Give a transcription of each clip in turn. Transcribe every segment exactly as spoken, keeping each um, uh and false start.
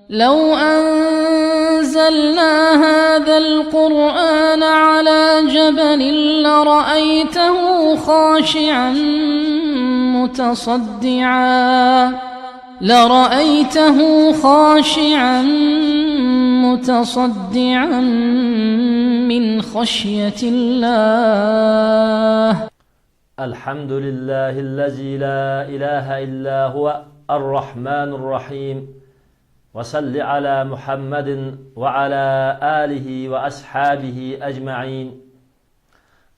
لو أنزلنا هذا القرآن على جبل لرأيته خاشعا متصدعا، لرأيته خاشعا متصدعا من خشية الله. الحمد لله الذي لا إله إلا هو الرحمن الرحيم. وصل على محمد وعلى آله وأصحابه أجمعين.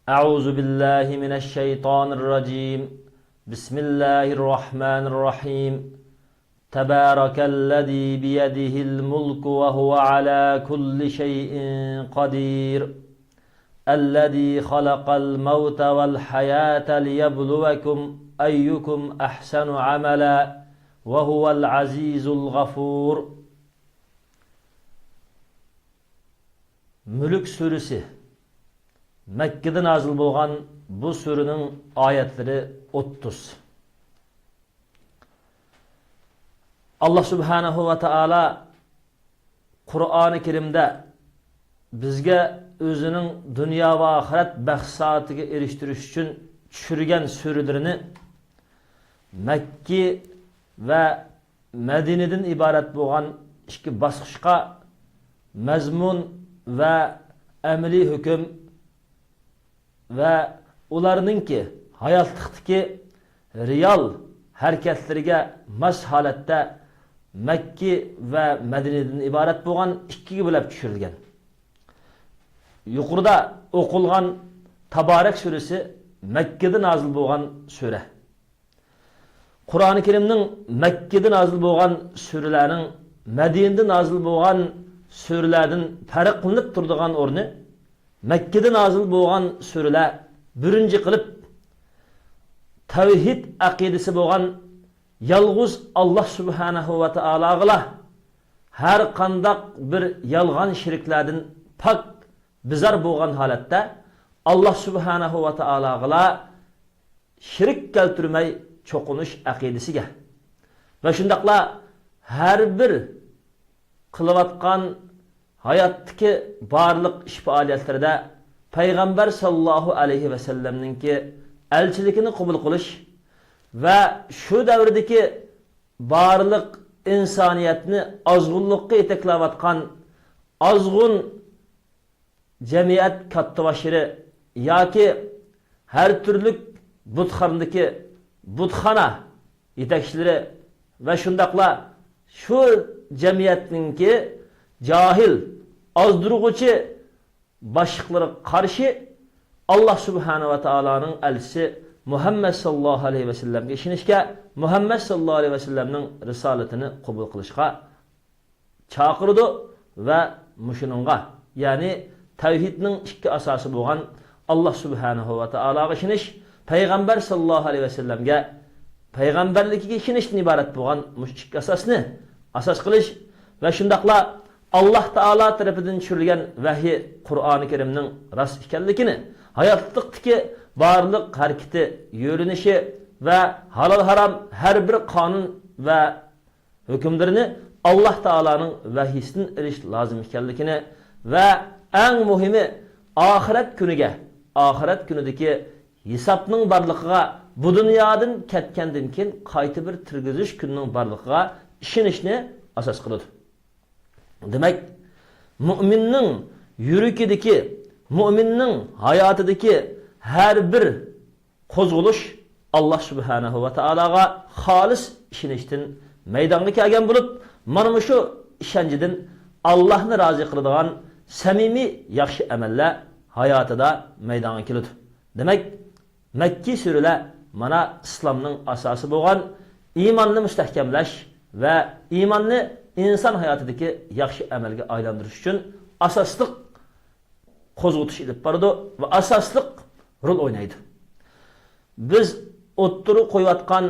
أعوذ بالله من الشيطان الرجيم. بسم الله الرحمن الرحيم. تبارك الذي بيده الملك وهو على كل شيء قدير. الذي خلق الموت والحياة ليبلوكم أيكم أحسن عملا وهو العزيز الغفور. مۈلۈك سۈرىسى. مەككىدە نازىل بولغان بۇ سۈرىنىڭ ئايەتلىرى ئوتتۇز. ئاللا سۇبھانەھۇ ۋە تائالا قۇرئانى كەرىمدە بىزگە ئۆزىنىڭ دۇنيا ۋە ئاخىرەت بەخت-سائادىتىگە ئېرىشتۈرۈش ئۈچۈن چۈشۈرگەن سۈرىلىرىنى مەككى ۋە مەدىنىدىن ئىبارەت بولغان ئىككى باسقۇچقا، مەزمۇن ۋە ئەمەلىي ھۆكۈم ۋە ئۇلارنىڭكى ھاياتلىقتىكى رېئال ھەرىكەتلىرىگە ماس ھالەتتە مەككى ۋە مەدىنىدىن ئىبارەت بولغان ئىككىگە بۆلۈپ چۈشۈرۈلگەن. يۇقىرىدا ئوقۇلغان تابارەك سۈرىسى مەككىدە نازىل بولغان سۈرە. قۇرئانى كەرىمنىڭ مەككىدە نازىل بولغان سۈرىلەرنىڭ مەدىنىدە نازىل بولغان سۈرىلەردىن پەرقلىنىپ تۇرىدىغان ئورنى، مەككىدە نازىل بولغان سۈرىلەر بىرىنچى قىلىپ تەۋھىد ئەقىدىسى بولغان يالغۇز ئاللا سۇبھانەھۇ ۋە تائالاغىلا ھەر قانداق بىر يالغان شېرىكلەردىن پاك، بىزار بولغان ھالەتتە ئاللا سۇبھانەھۇ ۋە تائالاغىلا شېرىك كەلتۈرمەي چوقۇنۇش ئەقىدىسىگە ۋە شۇنداقلا ھەر بىر قىلىۋاتقان ھاياتتىكى بارلىق ئىش-پائالىيەتلىرىدە پەيغەمبەر ساللاللاھۇ ئەلەيھى ۋەسەللەمنىڭكى ئەلچىلىكىنى قوبۇل قىلىش ۋە شۇ دەۋردىكى بارلىق ئىنسانىيەتنى ئازغۇنلۇققا يېتەكلەۋاتقان ئازغۇن جەمئىيەت كاتتىباشلىرى ياكى ھەر تۈرلۈك بۇتخانىدىكى بۇتخانا يېتەكچىلىرى ۋە شۇنداقلا شۇ جەمئىيەتنىڭكى جاھىل، ئازدۇرغۇچى باشلىقلىرىغا قارشى ئاللا سۇبھانەھۇ ۋە تائالانىڭ ئەلچىسى مۇھەممەد ساللاللاھۇ ئەلەيھى ۋەسەللەمگە ئىشىنىشكە، مۇھەممەد ساللاللاھۇ ئەلەيھى ۋەسەللەمنىڭ رىسالىتىنى قوبۇل قىلىشقا چاقىرىدۇ ۋە مۇشۇنىڭغا، يەنى تەۋھىدنىڭ ئىككى ئاساسى بولغان ئاللا سۇبھانەھۇ ۋە تائالاغا ئىشىنىش، پەيغەمبەر ساللاللاھۇ ئەلەيھى ۋەسەللەمگە پەيغەمبەرلىكىگە ئىشىنىشتىن ئىبارەت بولغان مۇشۇ ئىككى ئاساسنى ئاساس قىلىش ۋە شۇنداقلا ئاللا تائالا تەرىپىدىن چۈشۈرۈلگەن ۋەھىي قۇرئانى كەرىمنىڭ راست ئىكەنلىكىنى، ھاياتلىقتىكى بارلىق ھەرىكىتى، يۆنىلىشى ۋە ھالال-ھارام ھەر بىر قانۇن ۋە ھۆكۈملىرىنى ئاللا تائالانىڭ ۋەھىيسىدىن ئېلىش لازىم ئىكەنلىكىنى ۋە ئەڭ مۇھىمى ئاخىرەت كۈنىگە، ئاخىرەت كۈنىدىكى ھېسابنىڭ بارلىقىغا، بۇ دۇنيادىن كەتكەندىن كېيىن قايتا بىر تىرگۈزۈش كۈنىنىڭ بارلىقىغا ئىشىنىشنى ئاساس قىلىدۇ. دېمەك، مۇئمىننىڭ يۈرىكىدىكى، مۇئمىننىڭ ھاياتىدىكى ھەر بىر قوزغىلىش ئاللا سۇبھانەھۇ ۋە تائالاغا خالىس ئىشىنىشتىن مەيدانغا كەلگەن بولۇپ، مانا مۇشۇ ئىشەنچىدىن ئاللانى رازى قىلىدىغان سەمىمىي ياخشى ئەمەللەر ھاياتىدا مەيدانغا كېلىدۇ. دېمەك، مەككى سۈرىلەر مانا ئىسلامنىڭ ئاساسى بولغان ئىماننى مۇستەھكەملەش ۋە ئىماننى ئىنسان ھاياتىدىكى ياخشى ئەمەلگە ئايلاندۇرۇش ئۈچۈن ئاساسلىق قوزغىتىش ئېلىپ بارىدۇ ۋە ئاساسلىق رول ئوينايدۇ. بىز ئوتتۇرىغا قويۇۋاتقان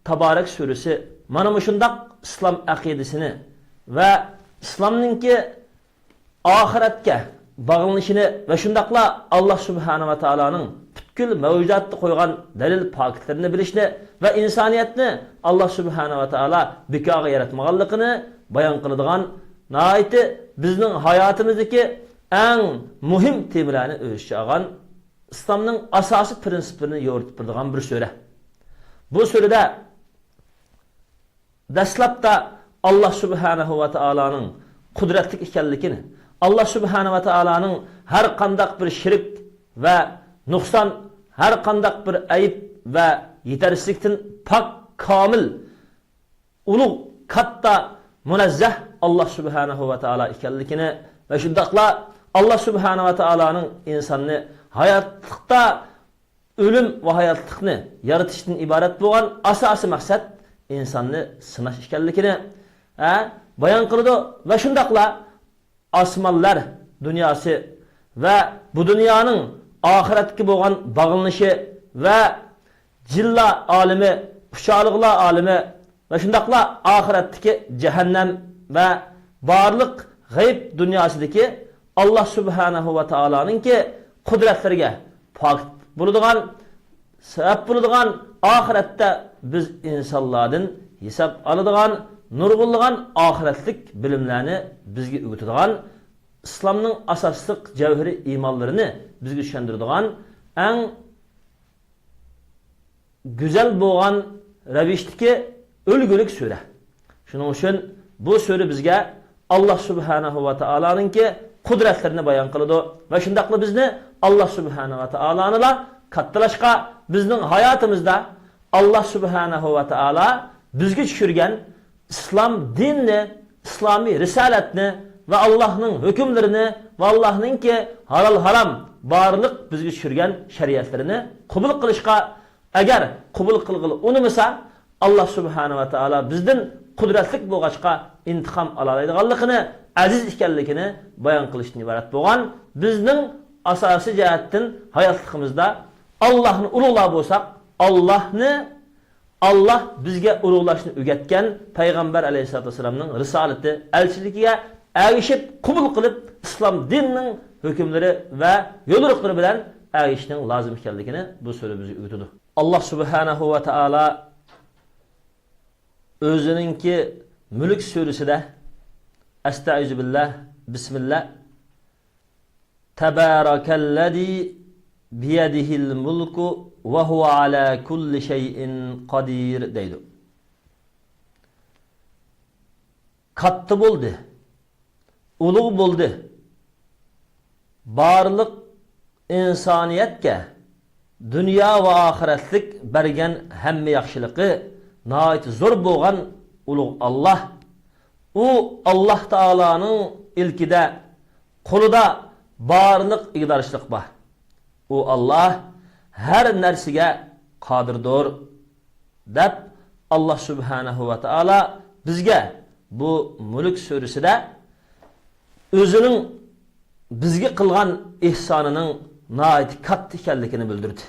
تابارەك سۈرىسى مانا مۇشۇنداق ئىسلام ئەقىدىسىنى ۋە ئىسلامنىڭكى ئاخىرەتكە باغلىنىشىنى ۋە شۇنداقلا ئاللا سۇبھانەھۇ ۋە تائالانىڭ پۈتكۈل مەۋجۇداتتا قويغان دەلىل پاكىتلىرىنى بىلىشنى ۋە ئىنسانىيەتنى ئاللا سۇبھانەھۇ ۋە تائالا بىكارغا ياراتمىغانلىقىنى بايان قىلىدىغان، ناھايىتى بىزنىڭ ھاياتىمىزدىكى ئەڭ مۇھىم تېمىلارنى ئۆز ئىچىگە ئالغان، ئىسلامنىڭ ئاساسىي پىرىنسىپلىرىنى يورۇتۇپ بېرىدىغان بىر سۈرە. بۇ سۈرىدە دەسلەپتە ئاللا سۇبھانەھۇ ۋە تائالانىڭ قۇدرەتلىك ئىكەنلىكىنى، ئاللا سۇبھانەھۇ ۋە تائالانىڭ ھەر قانداق بىر شىرك ۋە نۇقسان، ھەر قانداق بىر ئەيىب ۋە يېتەرسىزلىكتىن پاك، كامىل، ئۇلۇغ، كاتتا، مۇنەززەھ ئاللا سۇبھانەھۇ ۋە تائالا ئىكەنلىكىنى ۋە شۇنداقلا ئاللا سۇبھانەھۇ ۋە تائالانىڭ ئىنساننى ھاياتلىقتا ئۆلۈم ۋە ھاياتلىقنى يارىتىشتىن ئىبارەت بولغان ئاساسىي مەقسەت ئىنساننى سىناش ئىكەنلىكىنى، ھە، بايان قىلىدۇ ۋە شۇنداقلا ئاسمانلار دۇنياسى ۋە بۇ دۇنيانىڭ ئاخىرەتكە بولغان باغلىنىشى ۋە جىنلار ئالىمى، ئۇچارلىقلار ئالىمى ۋە شۇنداقلا ئاخىرەتتىكى جەھەننەم ۋە بارلىق غەيب دۇنياسىدىكى ئاللا سۇبھانەھۇ ۋە تائالانىڭكى قۇدرەتلىرىگە پاكىت بولىدىغان، سەۋەب بولىدىغان، ئاخىرەتتە بىز ئىنسانلاردىن ھېساب ئالىدىغان نۇرغۇنلىغان ئاخىرەتلىك بىلىملەرنى بىزگە ئۆگىتىدىغان، ئىسلامنىڭ ئاساسلىق جەۋھىرىي ئىمانلىرىنى بىزگە چۈشەندۈرىدىغان ئەڭ گۈزەل بولغان رەۋىشتىكى ئۈلگىلىك سۈرە. شۇنىڭ ئۈچۈن بۇ سۈرە بىزگە ئاللا سۇبھانەھۇ ۋە تائالانىڭكى قۇدرەتلىرىنى بايان قىلىدۇ ۋە شۇنداقلا بىزنى ئاللا سۇبھانەھۇ ۋە تائالانىلا كاتتىلاشقا، بىزنىڭ ھاياتىمىزدا ئاللا سۇبھانەھۇ ۋە تائالا بىزگە چۈشۈرگەن ئىسلام دىنىنى، ئىسلامىي رىسالەتنى ۋە ئاللاھنىڭ ھۆكۈملىرىنى ۋە ئاللاھنىڭكى ھالال ھارام بارلىق بىزگە چۈشۈرگەن شەرىئەتلىرىنى قوبۇل قىلىشقا، ئەگەر قوبۇل قىلغىلى ئۇنىمىسا، ئاللا سۇبھانەھۇ ۋە تائالا بىزدىن قۇدرەتلىك بولغاچقا ئىنتىقام ئالالايدىغانلىقىنى، ئەزىز ئىكەنلىكىنى بايان قىلىشتىن ئىبارەت بولغان، بىزنىڭ ئاساسىي جەھەتتىن ھاياتلىقىمىزدا ئاللاھنى ئۇلۇغلاپ بولساق، ئاللاھنى، ئاللاھ بىزگە ئۇلۇغلاشنى ئۆگەتكەن پەيغەمبەر ئەلەيھىسسالاتۇ ۋەسسالامنىڭ رىسالىتى، ئەلچىلىكىگە ئەگىشىپ قوبۇل قىلىپ، ئىسلام دىنىنىڭ ھۆكۈملىرى ۋە يوليورۇقلىرى بىلەن ئەگىشىشنىڭ لازىم ئىكەنلىكىنى بۇ سۈرە بىزگە ئۆگىتىدۇ. ئاللاھ سۇبھانەھۇ ۋە تائالا ئۆزىنىڭكى مۈلۈك سۈرىسىدە، ئەستەئىزۇ بىللاھ، بىسمىللاھ، تەبارەكەللەزى بىيەدىھىل مۇلكۇ ۋە ھۇۋە ئەلا كۇللى شەيئىن قەدىر دەيدۇ. كاتتا بولدى، ئۇلۇغ بولدى. بارلىق ئىنسانىيەتكە دۇنيا ۋە ئاخىرەتلىك بەرگەن ھەممە ياخشىلىقى ناھايىتى زور بولغان ئۇلۇغ ئاللاھ. ئۇ ئاللاھ تائالانىڭ ئىلكىدە، قولىدا بارلىق ئىگىدارچىلىق بار. ئۇ ئاللاھ ھەر نەرسىگە قادىردۇر، دەپ، ئاللاھ سۇبھانەھۇ ۋە تائالا بىزگە بۇ مۈلۈك سۈرىسىدە ئۆزىنىڭ بىزگە قىلغان ئېھسانىنىڭ ناھايىتى كاتتا ئىكەنلىكىنى بىلدۈردى.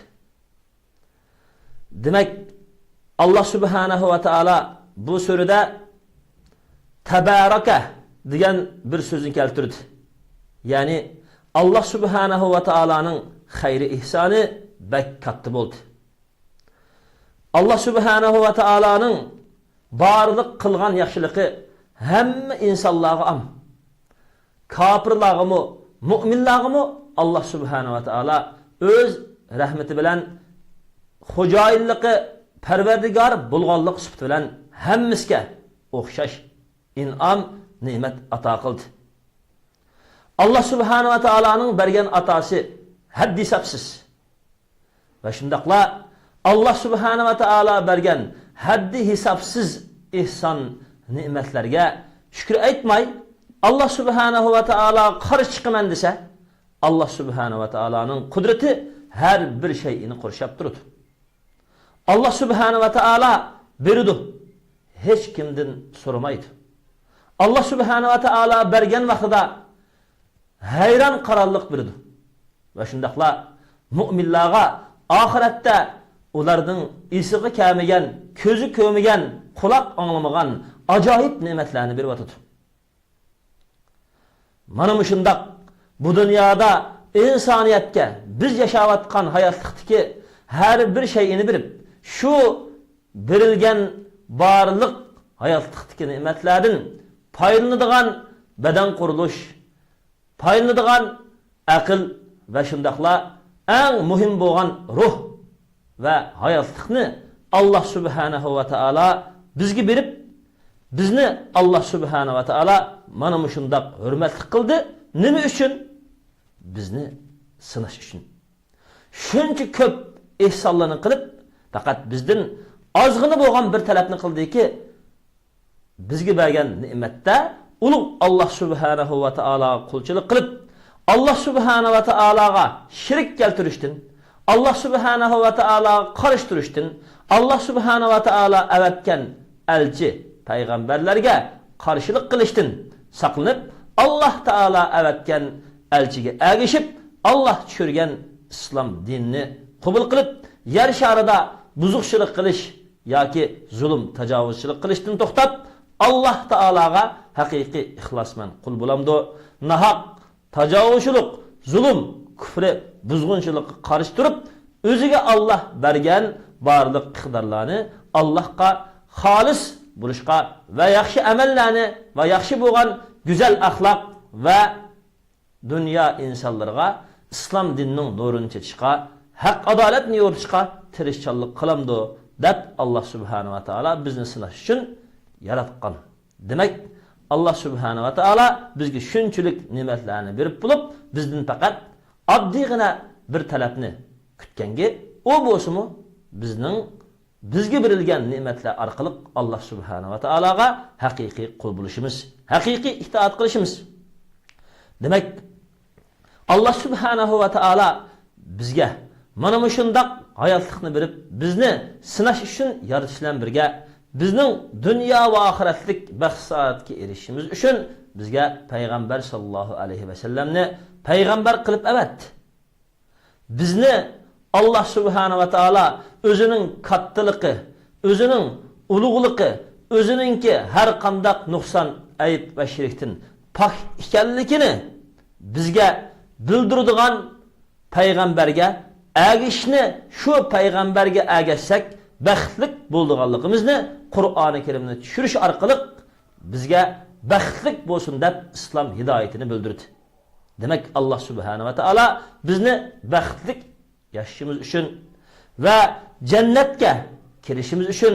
دېمەك، ئاللاھ سۇبھانەھۇ ۋە تائالا بۇ سۈرىدە تەبارەكە دېگەن بىر سۆزنى كەلتۈردى. يەنى، ئاللاھ سۇبھانەھۇ ۋە تائالانىڭ خەيرى ئېھسانى بەك كاتتا بولدى. ئاللاھ سۇبھانەھۇ ۋە تائالانىڭ بارلىق قىلغان ياخشىلىقى ھەممە ئىنسانلارغا ئام. كاپىرلارغىمۇ، مۇئمىنلارغىمۇ ئاللاھ سۇبھانەھۇ ۋە تائالا ئۆز رەھمىتى بىلەن، خوجايىنلىقى، پەرۋەردىگار بولغانلىق سۈپىتى بىلەن ھەممىسىگە ئوخشاش ئىنئام، نېمەت ئاتا قىلدى. ئاللاھ سۇبھانەھۇ ۋە تائالانىڭ بەرگەن ئاتاسى ھەددى-ھېسابسىز. ۋە شۇنداقلا ئاللاھ سۇبھانەھۇ ۋە تائالا بەرگەن ھەددى-ھېسابسىز ئېھسان، نېمەتلەرگە شۈكۈر ئېيتماي، ئاللاھ سۇبھانەھۇ ۋە تائالاغا قارشى چىقىمەن دېسە، ئاللاھ سۇبھانەھۇ ۋە تائالانىڭ قۇدرىتى ھەر بىر شەيئىنى قورشاپ تۇرىدۇ. ئاللاھ سۇبھانەھۇ ۋە تائالا بېرىدۇ، ھېچكىمدىن سورىمايدۇ. ئاللاھ سۇبھانەھۇ ۋە تائالا بەرگەن ۋاقتىدا ھەيران قارانلىق بېرىدۇ. ۋە شۇنداقلا مۇئمىنلارغا ئاخىرەتتە ئۇلارنىڭ ئېسىگە كەلمىگەن، كۆزى كۆرمىگەن، قۇلاق ئاڭلىمىغان ئاجايىپ نېمەتلەرنى بېرىۋاتىدۇ. مانا مۇشۇنداق بۇ دۇنيادا ئىنسانىيەتكە، بىز ياشاۋاتقان ھاياتلىقتىكى ھەر بىر شەيئىنى بېرىپ، شۇ بېرىلگەن بارلىق ھاياتلىقتىكى نېمەتلەردىن پايدىلىنىدىغان بەدەن قۇرۇلۇش، پايدىلىنىدىغان ئەقىل ۋە شۇنداقلا ئەڭ مۇھىم بولغان روھ ۋە ھاياتلىقنى ئاللاھ سۇبھانەھۇ ۋە تائالا بىزگە بېرىپ، بىزنى ئاللاھ سۇبھانەھۇ ۋە تائالا مانا مۇشۇنداق ھۆرمەتلىك قىلدى. نېمە ئۈچۈن؟ بىزنى سىناش ئۈچۈن. شۇنچە كۆپ ئېھسانلارنى قىلىپ، پەقەت بىزدىن ئازغىنە بولغان بىر تەلەپنى قىلدىكى، بىزگە بەرگەن نېمەتتە ئۇلۇغ ئاللاھ سۇبھانەھۇ ۋە تائالاغا قۇلچىلىق قىلىپ، ئاللاھ سۇبھانەھۇ ۋە تائالاغا شېرىك كەلتۈرۈشتىن، ئاللاھ سۇبھانەھۇ ۋە تائالاغا قارشى تۇرۇشتىن، ئاللاھ سۇبھانەھۇ ۋە تائالا ئەۋەتكەن ئەلچى، پەيغەمبەرلەرگە قارشىلىق قىلىشتىن ساقلىنىپ، ئاللاھ تائالا ئەۋەتكەن ئەلچىگە ئەگىشىپ، ئاللاھ چۈشۈرگەن ئىسلام دىنىنى قوبۇل قىلىپ، يەر شارىدا بۇزۇقچىلىق قىلىش ياكى زۇلۇم، تاجاۋۇزچىلىق قىلىشتىن توختاپ، ئاللاھ تائالاغا ھەقىقىي ئىخلاسمەن قۇل بولامدۇ؟ ناھەق تاجاۋۇزچىلىق، زۇلۇم، كۇفرى، بۇزغۇنچىلىققا قارشى تۇرۇپ، ئۆزىگە ئاللاھ بەرگەن بارلىق ئىقتىدارلارنى ئاللاھقا خالىس بولۇشقا ۋە ياخشى ئەمەللەرنى ۋە ياخشى بولغان گۈزەل ئەخلاق ۋە دۇنيا ئىنسانلىرىغا ئىسلام دىنىنىڭ نۇرىنى چېچىشقا، ھەق ئادالەتنى يورۇتۇشقا تىرىشچانلىق قىلامدۇ؟ دەپ، ئاللاھ سۇبھانەھۇ ۋە تائالا بىزنى سىناش ئۈچۈن ياراتقان. دېمەك، ئاللاھ سۇبھانەھۇ ۋە تائالا بىزگە شۇنچىلىك نېمەتلەرنى بېرىپ بولۇپ، بىزدىن پەقەت ئاددىيغىنە بىر تەلەپنى كۈتكەنگە، ئۇ بولسىمۇ بىزنىڭ بىزگە بېرىلگەن نېمەتلەر ئارقىلىق ئاللاھ سۇبھانەھۇ ۋە تائالاغا ھەقىقىي قۇل بولۇشىمىز، ھەقىقىي ئىتائەت قىلىشىمىز. دېمەك، ئاللاھ سۇبھانەھۇ ۋە تائالا بىزگە مانا مۇشۇنداق ھاياتلىقنى بېرىپ، بىزنى سىناش ئۈچۈن يارىتىش بىلەن بىرگە، بىزنىڭ دۇنيا ۋە ئاخىرەتلىك بەخت-سائادەتكە ئېرىشىشىمىز ئۈچۈن بىزگە پەيغەمبەر ساللاللاھۇ ئەلەيھى ۋەسەللەمنى پەيغەمبەر قىلىپ ئەۋەتتى. بىزنى ئاللاھ سۇبھانەھۇ ۋە تائالا ئۆزىنىڭ كاتتىلىقى، ئۆزىنىڭ ئۇلۇغلۇقى، ئۆزىنىڭكى ھەر قانداق نۇقسان، ئەيىب ۋە شېرىكتىن پاك ئىكەنلىكىنى بىزگە بىلدۈرىدىغان پەيغەمبەرگە ئەگىشىشنى، شۇ پەيغەمبەرگە ئەگەشسەك بەختلىك بولىدىغانلىقىمىزنى قۇرئانى كەرىمنى چۈشۈرۈش ئارقىلىق بىزگە بەختلىك بولسۇن دەپ ئىسلام ھىدايىتىنى بىلدۈردى. دېمەك، ئاللاھ سۇبھانەھۇ ۋە تائالا بىزنى بەختلىك ياشىشىمىز ئۈچۈن ۋە جەننەتكە كىرىشىمىز ئۈچۈن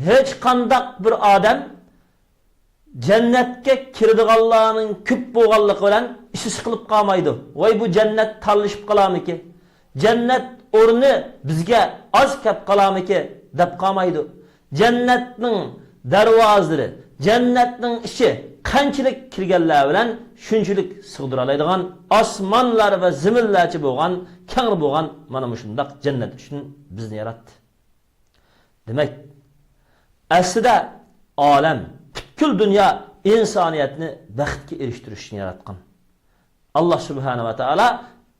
ھېچقانداق بىر ئادەم جەننەتكە كىرىدىغانلارنىڭ كۆپ بولغانلىقى بىلەن ئىچى سىقىلىپ قالمايدۇ. ۋاي، بۇ جەننەت تارلىشىپ قالارمىكىن؟ جەننەت ئورنى بىزگە ئاز كەپ قالارمىكىن دەپ قالمايدۇ. جەننەتنىڭ دەرۋازىلىرى، جەننەتنىڭ ئىچى قانچىلىك كىرگەنلەر بىلەن شۇنچىلىك سىغدۇرالايدىغان ئاسمانلار ۋە زېمىنلارچە بولغان، كەڭرى بولغان مانا مۇشۇنداق جەننەت ئۈچۈن بىزنى ياراتتى. دېمەك، ئەسلىدە ئالەم، پۈتكۈل دۇنيا ئىنسانىيەتنى بەختكە ئېرىشتۈرۈش ئۈچۈن ياراتقان. ئاللاھ سۇبھانەھۇ ۋە تائالا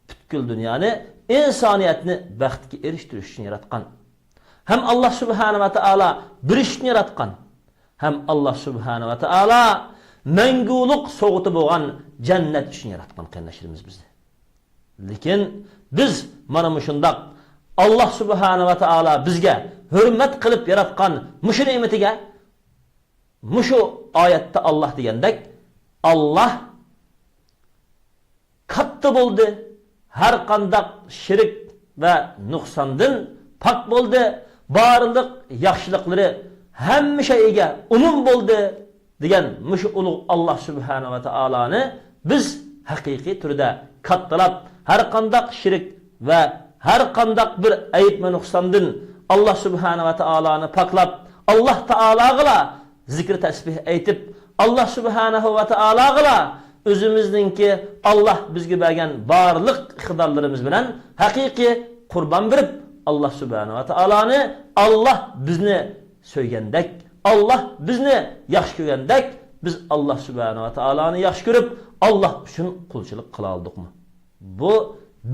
پۈتكۈل دۇنيانى، ئىنسانىيەتنى بەختكە ئېرىشتۈرۈش ئۈچۈن ياراتقان. ھەم ئاللاھ سۇبھانەھۇ ۋە تائالا بېرىش ئۈچۈن ياراتقان. ھەم ئاللاھ سۇبھانەھۇ ۋە تائالا مەڭگۈلۈك سوۋغىتى بولغان جەننەت ئۈچۈن ياراتقان، قېرىنداشلىرىمىز، بىزنى. لېكىن بىز مانا مۇشۇنداق ئاللاھ سۇبھانەھۇ ۋە تائالا بىزگە ھۆرمەت قىلىپ ياراتقان مۇشۇ نېمىتىگە، مۇشۇ ئايەتتە ئاللاھ دېگەندەك، ئاللاھ كاتتا بولدى، ھەر قانداق شېرىك ۋە نۇقساندىن پاك بولدى، بارلىق ياخشىلىقلىرى ھەممە شەيئىگە ئومۇم بولدى، دېگەن مۇشۇ ئۇلۇغ ئاللاھ سۇبھانەھۇ ۋە تائالانى بىز ھەقىقىي تۈردە كاتتىلاپ، ھەر قانداق شېرىك ۋە ھەر قانداق بىر ئەيىب ۋە نۇقساندىن ئاللاھ سۇبھانەھۇ ۋە تائالانى پاكلاپ، ئاللاھ تائالاغىلا زىكىر تەسبىھ ئېيتىپ، ئاللاھ سۇبھانەھۇ ۋە تائالاغىلا ئۆزىمىزنىڭكى ئاللاھ بىزگە بەرگەن بارلىق ئىقتىدارلىرىمىز بىلەن ھەقىقىي قۇربان بېرىپ، ئاللاھ سۇبھانەھۇ ۋە تائالانى، ئاللاھ بىزنى سۆيگەندەك، ئاللاھ بىزنى ياخشى كۆرگەندەك، بىز ئاللاھ سۇبھانەھۇ ۋە تائالانى ياخشى كۆرۈپ، ئاللاھ ئۈچۈن قۇلچىلىق قىلالىدۇقمۇ؟ بۇ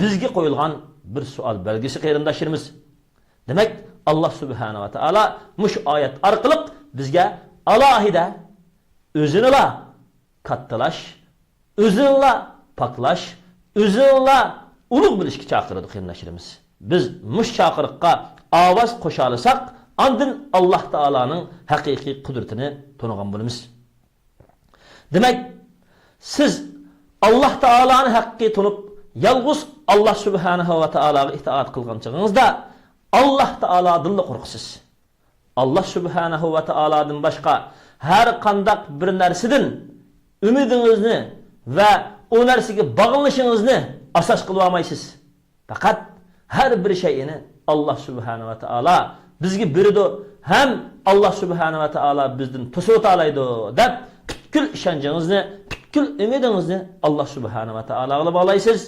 بىزگە قويۇلغان بىر سوئال بەلگىسى، قېرىنداشلىرىمىز. دېمەك، ئاللاھ سۇبھانەھۇ ۋە تائالا مۇشۇ ئايەت ئارقىلىق بىزگە ئالاھىدە ئۆزىنىلا كاتتىلاش، ئۆزىنىلا پاكلاش، ئۆزىنىلا ئۇلۇغ بىلىشكە چاقىرىدۇ، قېرىنداشلىرىمىز. بىز مۇشۇ چاقىرىققا ئاۋاز قوشالىساق، ئاندىن ئاللاھ تائالانىڭ ھەقىقىي قۇدرىتىنى تونۇغان بولىمىز. دېمەك، سىز ئاللاھ تائالانى ھەقىقىي تونۇپ، يالغۇز ئاللاھ سۇبھانەھۇ ۋە تائالاغا ئىتائەت قىلغان چېغىڭىزدا، ئاللاھ تائالادىنلا قورقىسىز. ئاللاھ سۇبھانەھۇ ۋە تائالادىن باشقا ھەر قانداق بىر نەرسىدىن ئۈمىدىڭىزنى ۋە ئۇ نەرسىگە باغلىنىشىڭىزنى ئاساس قىلىۋالمايسىز. پەقەت ھەر بىر شەيئىنى ئاللاھ سۇبھانەھۇ ۋە تائالا بىزگە بېرىدۇ ھەم ئاللاھ سۇبھانەھۇ ۋە تائالا بىزدىن توسۇۋېتالايدۇ دەپ پۈتكۈل ئىشەنچىڭىزنى، پۈتكۈل ئۈمىدىڭىزنى ئاللاھ سۇبھانەھۇ ۋە تائالاغىلا باغلايسىز.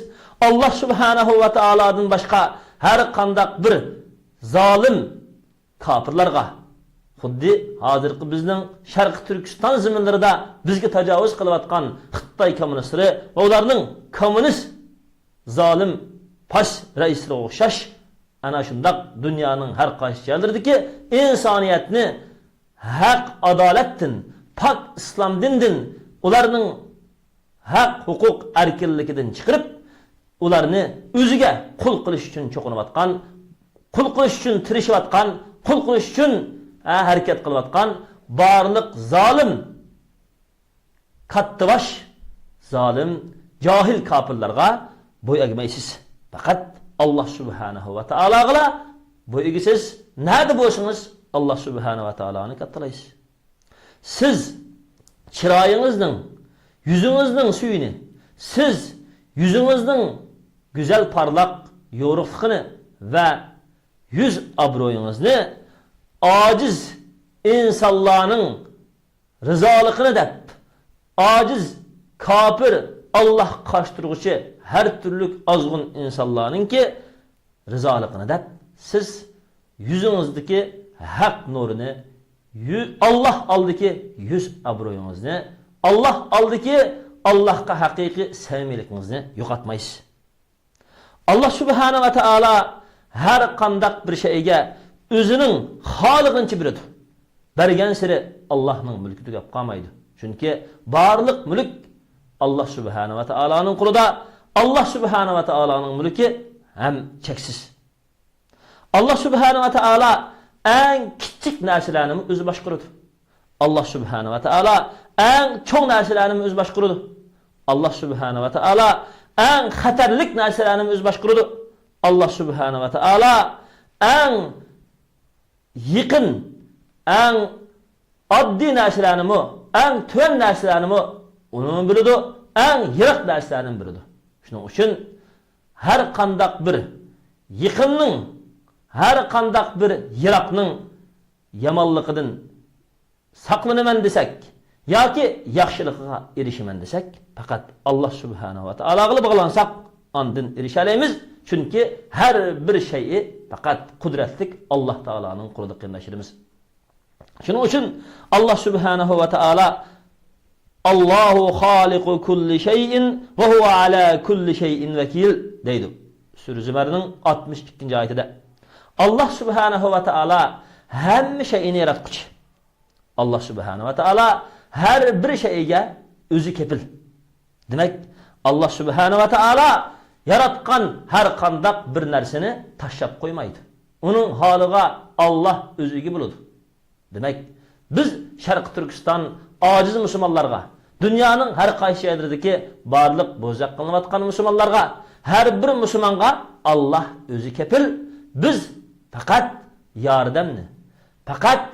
ئاللاھ سۇبھانەھۇ ۋە تائالادىن باشقا ھەر قانداق بىر زالىم كاپىرلارغا، خۇددى ھازىرقى بىزنىڭ شەرقىي تۈركىستان زېمىنلىرىدا بىزگە تاجاۋۇز قىلىۋاتقان خىتاي كوممۇنىستلىرى ۋە ئۇلارنىڭ كوممۇنىست زالىم پاش رەئىسلىرىگە ئوخشاش، ئەنە شۇنداق دۇنيانىڭ ھەر قايسى جايلىرىدىكى ئىنسانىيەتنى ھەق ئادالەتتىن، پاك ئىسلام دىنىدىن، ئۇلارنىڭ ھەق ھوقۇق ئەركىنلىكىدىن چىقىرىپ، ئۇلارنى ئۆزىگە قۇل قىلىش ئۈچۈن چوقۇنۇۋاتقان، قۇل قىلىش ئۈچۈن تىرىشىۋاتقان، قۇل قىلىش ئۈچۈن، ھە، ھەرىكەت قىلىۋاتقان بارلىق زالىم، كاتتىباش، زالىم، جاھىل كاپىرلارغا بوي ئەگمەيسىز. پەقەت ئاللاھ سۇبھانەھۇ ۋە تائالاغىلا بوي ئەگىسىز. نەدە بولسىڭىز، ئاللاھ سۇبھانەھۇ ۋە تائالانى كاتتىلايسىز. سىز چىرايىڭىزنىڭ، يۈزىڭىزنىڭ سۈيىنى، سىز يۈزىڭىزنىڭ گۈزەل پارلاق يورۇقلۇقىنى ۋە يۈز ئابرۇيىڭىزنى ئاجىز ئىنسانلارنىڭ رىزالىقىنى دەپ، ئاجىز، كاپىر، ئاللاھقا قارشى تۇرغۇچى ھەر تۈرلۈك ئازغۇن ئىنسانلارنىڭكى رىزالىقىنى دەپ، سىز يۈزىڭىزدىكى ھەق نۇرىنى، يۈ-، ئاللاھ ئالدىكى يۈز ئابرۇيىڭىزنى، ئاللاھ ئالدىكى، ئاللاھقا ھەقىقىي سەمىمىيلىكىڭىزنى يوقاتمايسىز. ئاللاھ سۇبھانەھۇ ۋە تائالا ھەر قانداق بىر شەيئىگە ئۆزىنىڭ خالىغىنىچە بېرىدۇ. بەرگەنسېرى ئاللاھنىڭ مۈلكى تۈگەپ قالمايدۇ. چۈنكى بارلىق مۈلۈك ئاللاھ سۇبھانەھۇ ۋە تائالانىڭ قولىدا. ئاللاھ سۇبھانەھۇ ۋە تائالانىڭ مۈلكى ھەم چەكسىز. ئاللاھ سۇبھانەھۇ ۋە تائالا ئەڭ كىچىك نەرسىلەرنىمۇ ئۆزى باشقۇرىدۇ. ئاللاھ سۇبھانەھۇ ۋە تائالا ئەڭ چوڭ نەرسىلەرنىمۇ ئۆزى باشقۇرىدۇ. ئاللاھ سۇبھانەھۇ ۋە تائالا ئەڭ خەتەرلىك نەرسىلەرنىمۇ ئۆزى باشقۇرىدۇ. ئاللاھ سۇبھانەھۇ ۋە تائالا ئەڭ يېقىن، ئەڭ ئاددىي نەرسىلەرنىمۇ، ئەڭ تۆۋەن نەرسىلەرنىمۇ ئۇنىمۇ بىلىدۇ، ئەڭ يىراق نەرسىلەرنىمۇ بىلىدۇ. شۇنىڭ ئۈچۈن ھەر قانداق بىر يېقىننىڭ، ھەر قانداق بىر يىراقنىڭ يامانلىقىدىن ساقلىنىمەن دېسەك ياكى ياخشىلىقىغا ئېرىشىمەن دېسەك، پەقەت ئاللاھ سۇبھانەھۇ ۋە تائالاغىلا باغلانساق، ئاندىن ئېرىشەلەيمىز. چۈنكى ھەر بىر شەيئى پەقەت قۇدرەتلىك ئاللاھ تائالانىڭ قولىدا، قېرىنداشلىرىمىز. شۇنىڭ ئۈچۈن ئاللاھ سۇبھانەھۇ ۋە تائالا، «ئاللاھۇ خالىقۇ كۇللى شەيئىن ۋە ھۇۋە ئەلا كۇللى شەيئىن ۋەكىل» دەيدۇ. سۈرە زۇمەرنىڭ ئاتمىش ئىككىنچى ئايىتىدە. ئاللاھ سۇبھانەھۇ ۋە تائالا ھەممە شەيئىنى ياراتقۇچى. ئاللاھ سۇبھانەھۇ ۋە تائالا ھەر بىر شەيئىگە ئۆزى كېپىل. دېمەك، ئاللاھ سۇبھانەھۇ ۋە تائالا ياراتقان ھەر قانداق بىر نەرسىنى تاشلاپ قويمايدۇ. ئۇنىڭ ھالىغا ئاللاھ ئۆزى ئىگە بولىدۇ. دېمەك، بىز شەرقىي تۈركىستان ئاجىز مۇسۇلمانلارغا، دۇنيانىڭ ھەر قايسى يەرلىرىدىكى بارلىق بوزەك قىلىنىۋاتقان مۇسۇلمانلارغا، ھەر بىر مۇسۇلمانغا ئاللاھ ئۆزى كېپىل. بىز پەقەت ياردەمنى، پەقەت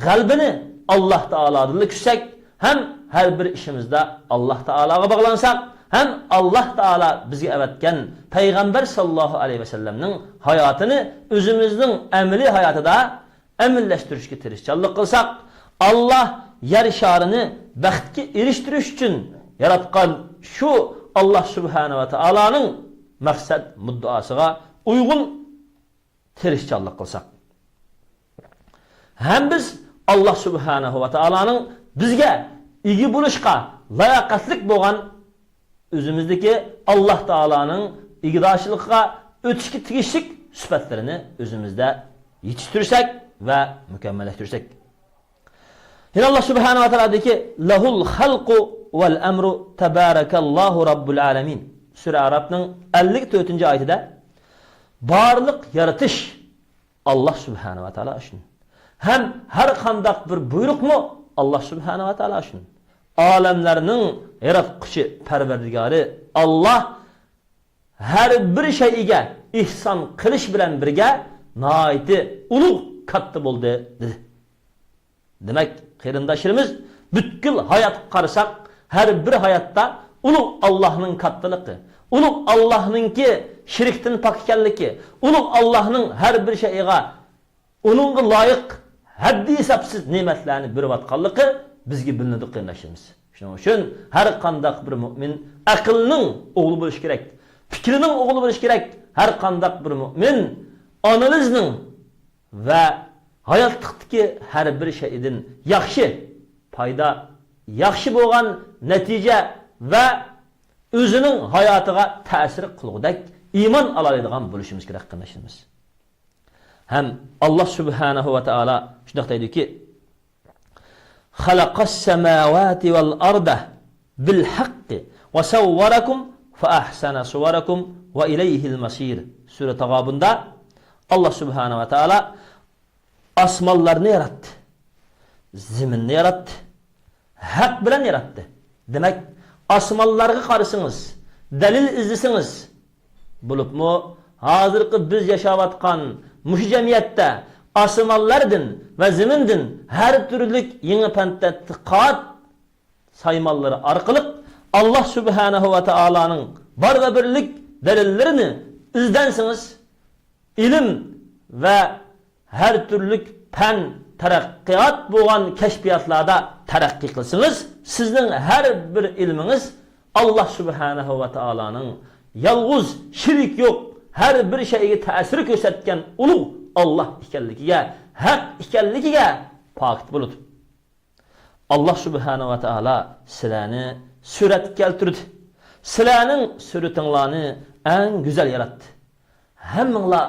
غەلىبىنى ئاللاھ تائالادىنلا كۈتسەك، ھەم ھەر بىر ئىشىمىزدا ئاللاھ تائالاغا باغلانساق، ھەم ئاللاھ تائالا بىزگە ئەۋەتكەن پەيغەمبەر ساللاللاھۇ ئەلەيھى ۋەسەللەمنىڭ ھاياتىنى ئۆزىمىزنىڭ ئەمەلىي ھاياتىدا ئەمەلىيلەشتۈرۈشكە تىرىشچانلىق قىلساق، ئاللاھ يەر شارىنى بەختكە ئېرىشتۈرۈش ئۈچۈن ياراتقان شۇ ئاللاھ سۇبھانەھۇ ۋە تائالانىڭ مەقسەت مۇددىئاسىغا ئۇيغۇن تىرىشچانلىق قىلساق. ھەم بىز ئاللاھ سۇبھانەھۇ ۋە تائالانىڭ بىزگە ئىگە بولۇشقا لاياقەتلىك بولغان ئۆزىمىزدىكى ئاللاھ تائالانىڭ ئىگىدارچىلىقىغا ئۆتۈشكە تېگىشلىك سۈپەتلىرىنى ئۆزىمىزدە يېتىشتۈرسەك ۋە مۇكەممەللەشتۈرسەك. يەنە ئاللاھ سۇبھانەھۇ ۋە تائالا دېدىكى، «لەھۇل خەلقۇ ۋەل ئەمرۇ تەبارەكەللاھۇ رەببۇل ئالەمىن». سۈرە ئەئرافنىڭ ئەللىك تۆتىنچى ئايىتىدە، بارلىق يارىتىش ئاللاھ سۇبھانەھۇ ۋە تائالا ئۈچۈن. ھەم ھەر قانداق بىر بۇيرۇقمۇ ئاللاھ سۇبھانەھۇ ۋە تائالا ئۈچۈن. ئالەملەرنىڭ ياراتقۇچى پەرۋەردىگارى ئاللاھ ھەر بىر شەيئىگە ئېھسان قىلىش بىلەن بىرگە ناھايىتى ئۇلۇغ، كاتتا بولدى، دېدى. دېمەك، قېرىنداشلىرىمىز، پۈتكۈل ھاياتقا قارىساق، ھەر بىر ھاياتتا ئۇلۇغ ئاللاھنىڭ كاتتىلىقى، ئۇلۇغ ئاللاھنىڭكى شىركتىن پاك ئىكەنلىكى، ئۇلۇغ ئاللاھنىڭ ھەر بىر شەيئىگە ئۇنىڭغا لايىق ھەددى ھېسابسىز نېمەتلەرنى بېرىۋاتقانلىقى بىزگە بىلىنىدۇ، قېرىنداشلىرىمىز. شۇنىڭ ئۈچۈن ھەر قانداق بىر مۆمىن ئەقىلنىڭ ئوغلى بولۇشى كېرەك، پىكرىنىڭ ئوغلى بولۇشى كېرەك. ھەر قانداق بىر مۆمىن ئانالىزنىڭ ۋە ھاياتلىقتىكى ھەر بىر شەيئىدىن ياخشى پايدا، ياخشى بولغان نەتىجە ۋە ئۆزىنىڭ ھاياتىغا تەسىر قىلغۇدەك ئىمان ئالالايدىغان بولۇشىمىز كېرەك، قېرىنداشلىرىمىز. ھەم ئاللاھ سۇبھانەھۇ ۋە تائالا شۇنداق دەيدۇكى، خلق السماوات والأرض بالحق وصوركم فأحسن صوركم وإليه المصير. سۈرە تاغابۇندا ئاللاھ سۇبھانەھۇ ۋە تائالا ئاسمانلارنى ياراتتى، زېمىننى ياراتتى، ھەق بىلەن ياراتتى. دېمەك، ئاسمانلارغا قارىسىڭىز، دەلىل ئىزدىسىڭىز، بولۇپمۇ ھازىرقى بىز ياشاۋاتقان مۇشۇ جەمئىيەتتە ئاسمانلاردىن ۋە زېمىندىن ھەر تۈرلۈك يېڭى پەن تەتقىقات سايمانلىرى ئارقىلىق ئاللاھ سۇبھانەھۇ ۋە تائالانىڭ بار ۋە بىرلىك دەلىللىرىنى ئىزدەنسىڭىز، ئىلىم ۋە ھەر تۈرلۈك پەن تەرەققىيات بولغان كەشپىياتلاردا تەرەققىي قىلسىڭىز، سىزنىڭ ھەر بىر ئىلمىڭىز ئاللاھ سۇبھانەھۇ ۋە تائالانىڭ يالغۇز، شېرىك يوق، ھەر بىر شەيئىگە تەسىر كۆرسەتكەن ئۇلۇغ ئاللاھ ئىكەنلىكىگە، ھەق ئىكەنلىكىگە پاكىت بولىدۇ. ئاللاھ سۇبھانەھۇ ۋە تائالا سىلەرنى سۈرەتكە كەلتۈردى. سىلەرنىڭ سۈرىتىڭلارنى ئەڭ گۈزەل ياراتتى. ھەممىڭلار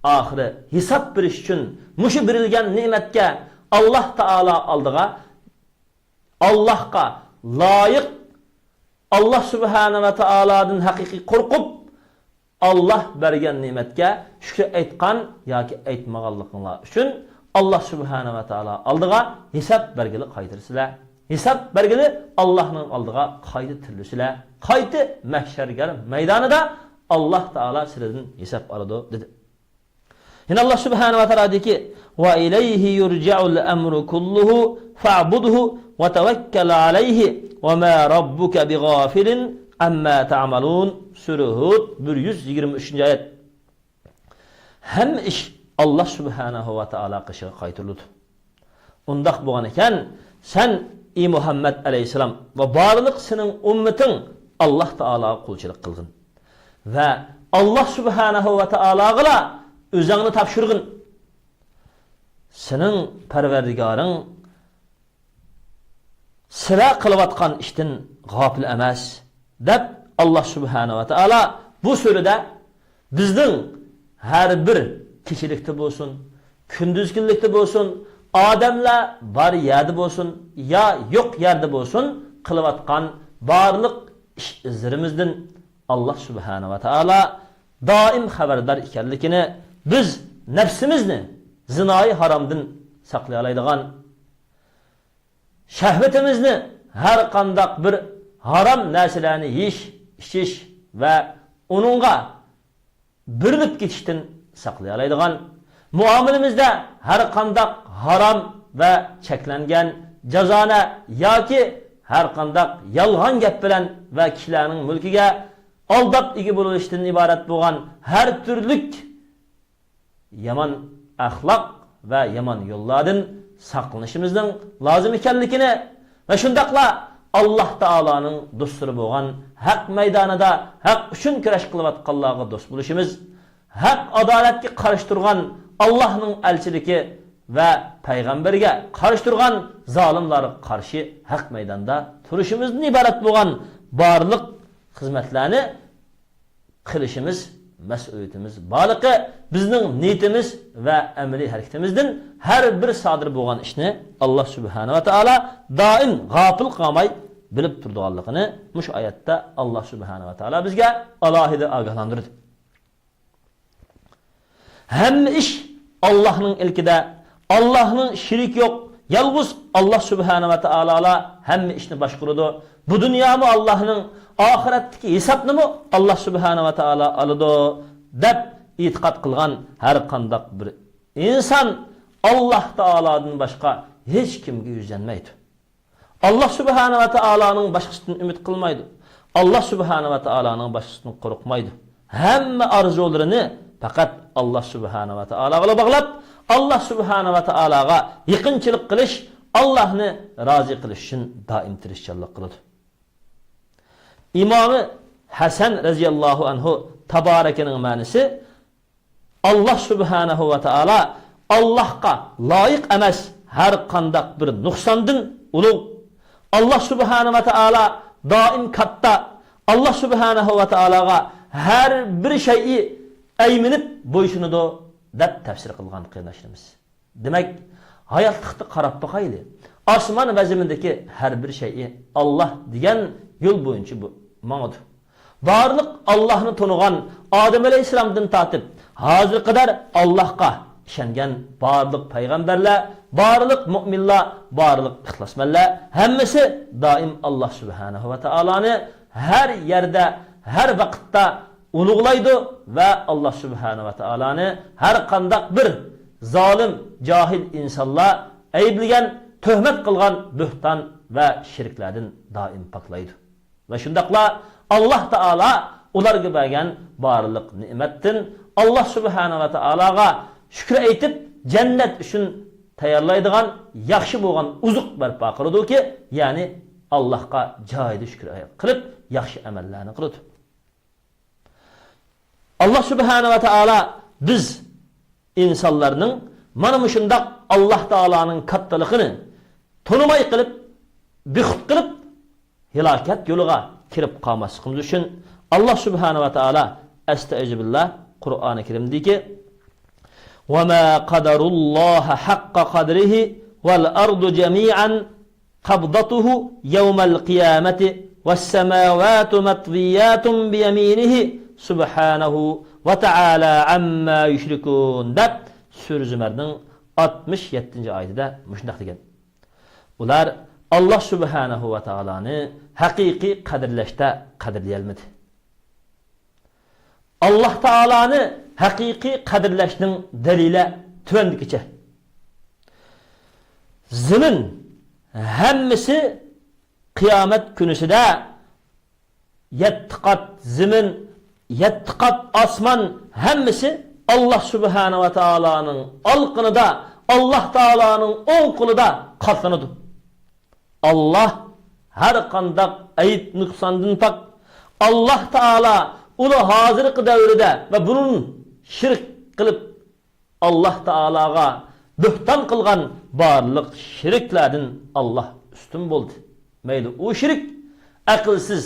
ئاخىرى ھېساب بېرىش ئۈچۈن مۇشۇ بېرىلگەن نېمەتكە، ئاللاھ تائالا ئالدىغا، ئاللاھقا لايىق، ئاللاھ سۇبھانەھۇ ۋە تائالادىن ھەقىقىي قورقۇپ، ئاللاھ بەرگەن نېمەتكە شۈكرى ئېيتقان ياكى ئېيتمىغانلىقىڭلار ئۈچۈن ئاللاھ سۇبھانەھۇ ۋە تائالا ئالدىغا ھېساب بەرگىلى قايتىرىسىلەر. ھېساب بەرگىلى ئاللاھنىڭ ئالدىغا قايتا تىرىلىسىلەر. قايتا مەھشەرگەر مەيدانىدا ئاللاھ تائالا سىلەردىن ھېساب ئالىدۇ، دېدى. يەنە ئاللاھ سۇبھانەھۇ ۋە تائالا دېدىكى، وإليه يرجع الأمر كله فاعبده وتوكل عليه وما ربك بغافل عما تعملون. سۈرە ھۇد، بىر يۈز يىگىرمە ئۈچىنچى ئايەت. ھەممە ئىش ئاللاھ سۇبھانەھۇ ۋە تائالا قېشىغا قايتۇرۇلىدۇ. ئۇنداق بولغان ئىكەن، سەن، ئى مۇھەممەد ئەلەيھىسسالام ۋە بارلىق سېنىڭ ئۈممىتىڭ ئاللاھ تائالاغا قۇلچىلىق قىلغىن ۋە ئاللاھ سۇبھانەھۇ ۋە تائالاغىلا ئۆزۈڭنى تاپشۇرغىن. سېنىڭ پەرۋەردىگارىڭ سىلەر قىلىۋاتقان ئىشتىن غاپىل ئەمەس، دەپ، ئاللاھ سۇبھانەھۇ ۋە تائالا بۇ سۈرىدە بىزنىڭ ھەر بىر كېچىلىكتە بولسۇن، كۈندۈز كۈنلۈكتە بولسۇن، ئادەملەر بار يەردە بولسۇن يا يوق يەردە بولسۇن، قىلىۋاتقان بارلىق ئىش ئىزلىرىمىزدىن ئاللاھ سۇبھانەھۇ ۋە تائالا دائىم خەۋەردار ئىكەنلىكىنى، بىز نەپسىمىزنى زىنائى ھارامدىن ساقلىيالايدىغان، شەھۋىتىمىزنى ھەر قانداق بىر ھارام نەرسىلەرنى يېيىش، ئىچىش ۋە ئۇنىڭغا بېرىلىپ كېتىشتىن ساقلىيالايدىغان، مۇئامىلىمىزدە ھەر قانداق ھارام ۋە چەكلەنگەن، جازانە ياكى ھەر قانداق يالغان گەپ بىلەن ۋە كىشىلەرنىڭ مۈلكىگە ئالداپ ئىگە بولۇشتىن ئىبارەت بولغان ھەر تۈرلۈك يامان ئەخلاق ۋە يامان يوللاردىن ساقلىنىشىمىزنىڭ لازىم ئىكەنلىكىنى ۋە شۇنداقلا ئاللاھ تائالانىڭ دوستلىرى بولغان، ھەق مەيدانىدا ھەق ئۈچۈن كۈرەش قىلىۋاتقانلارغا دوست بولۇشىمىز، ھەق ئادالەتكە قارشى تۇرغان، ئاللاھنىڭ ئەلچىلىكى ۋە پەيغەمبىرىگە قارشى تۇرغان زالىملارغا قارشى ھەق مەيداندا تۇرۇشىمىزدىن ئىبارەت بولغان بارلىق خىزمەتلەرنى قىلىشىمىز، مەسئۇلىيىتىمىز بارلىقى بىزنىڭ نىيىتىمىز ۋە ئەمەلىي ھەرىكىتىمىزدىن ھەر بىر سادىر بولغان ئىشنى ئاللاھ سۇبھانەھۇ ۋە تائالا دائىم غاپىل قالماي بىلىپ تۇرىدىغانلىقىنى مۇشۇ ئايەتتە ئاللاھ سۇبھانەھۇ ۋە تائالا بىزگە ئالاھىدە ئاگاھلاندۇردى. ھەممە ئىش ئاللاھنىڭ ئىلكىدە، ئاللاھنىڭ شېرىكى يوق، يالغۇز ئاللا سۇبھانە ۋە تائالالا ھەممە ئىشنى باشقۇرىدۇ. بۇ دۇنيامۇ ئاللانىڭ، ئاخىرەتتىكى ھېسابنىمۇ ئاللا سۇبھانە ۋە تائالا ئالىدۇ، دەپ ئېتىقاد قىلغان ھەر قانداق بىر ئىنسان ئاللا تائالادىن باشقا ھېچ كىمگە يۈزلەنمەيدۇ. ئاللا سۇبھانە ۋە تائالانىڭ باشقىسىدىن ئۈمىد قىلمايدۇ. ئاللا سۇبھانە ۋە تائالانىڭ باشقىسىدىن قورقمايدۇ. ھەممە ئارزۇلىرىنى پەقەت ئاللا سۇبھانە ۋە تائالاغىلا باغلاپ، ئاللا سۇبھانە ۋە تائالاغا يېقىنچىلىق قىلىش، ئاللانى رازى قىلىش ئۈچۈن دائىم تىرىشچانلىق قىلىدۇ. ئىمامى ھەسەن رەزىياللاھۇ ئەنھۇ تابارەكىنىڭ مەنىسى، ئاللا سۇبھانەھۇ ۋە تائالا ئاللاھقا لايىق ئەمەس ھەر قانداق بىر نۇقساندىن ئۇلۇغ. ئاللا سۇبھانەھۇ ۋە تائالا دائىم كاتتا. ئاللا سۇبھانەھۇ ۋە تائالاغا ھەر بىر شەيئى ئەيمىنىپ بويسۇنىدۇ، دەپ تەپسىر قىلغان قېرىنداشلىرىمىز. دېمەك، ھاياتلىقتا قاراپ باقايلى. ئاسمان ۋە زېمىندىكى ھەر بىر شەيئى ئاللا دېگەن يول بويىچە بۇ ماڭىدۇ. بارلىق ئاللانى تونۇغان ئادەم ئەلەيھىسسالامدىن تارتىپ ھازىرغا قەدەر ئاللاھقا ئىشەنگەن بارلىق پەيغەمبەرلەر، بارلىق مۆمىنلەر، بارلىق ئىخلاسمەنلەر ھەممىسى دائىم ئاللا سۇبھانەھۇ ۋە تائالانى ھەر يەردە، ھەر ۋاقىتتا ئۇلۇغلايدۇ ۋە ئاللا سۇبھانەھۇ ۋە تائالانى ھەر قانداق بىر زالىم، جاھىل ئىنسانلار ئەيىبلىگەن، تۆھمەت قىلغان بۆھتان ۋە شىركلەردىن دائىم پاكلايدۇ. ۋە شۇنداقلا ئاللا تائالا ئۇلارغا بەرگەن بارلىق نېمەتتىن ئاللا سۇبھانەھۇ ۋە تائالاغا شۈكۈر ئېيتىپ، جەننەت ئۈچۈن تەييارلايدىغان ياخشى بولغان ئوزۇق بەرپا قىلىدۇكى، يەنى ئاللاھقا جايىدا شۈكۈر قىلىپ، ياخشى ئەمەللەرنى قىلىدۇ. ئاللا سۇبھانەھۇ ۋە تائالا بىز ئىنسانلارنىڭ مانا مۇشۇنداق ئاللا تائالانىڭ كاتتىلىقىنى تونۇماي قېلىپ، بىخۇد قىلىپ، ھالاكەت يولىغا كىرىپ قالماسلىقىمىز ئۈچۈن ئاللا سۇبھانەھۇ ۋە تائالا ئەستەئىزۇبىللا قۇرئانى كەرىمدىكى، وما قدروا الله حق قدره والأرض جميعا قبضته يوم القيامة والسماوات مطويات بيمينه سبحانه وتعالى عما يشركون دەپ سۈرە زۇمەرنىڭ ئاتمىش يەتتىنچى ئايىتىدە مۇشۇنداق دېگەن. ئۇلار ئاللا سۇبھانەھۇ ۋە تائالانى ھەقىقىي قەدىرلەشتە قەدىرلىيەلمىدى. ئاللا تائالانى ھەقىقىي قەدىرلەشنىڭ دەلىلى تۆۋەندىكىچە. زېمىن ھەممىسى قىيامەت كۈنىسىدە يەتتە قات زېمىن، يەتتە قات ئاسمان ھەممىسى ئاللا سۇبھانەھۇ ۋە تائالانىڭ ئالقىنىدا، ئاللا تائالانىڭ ئوڭ قولىدا قاتلىنىدۇ. ئاللا ھەر قانداق ئەيىب نۇقساندىن پاك. ئاللا تائالا ئۇنى ھازىرقى دەۋردە ۋە بۇرۇن شىرك قىلىپ ئاللا تائالاغا بۆھتان قىلغان بارلىق شېرىكلەردىن ئاللا ئۈستۈن بولدى. مەيلى ئۇ شېرىك ئەقىلسىز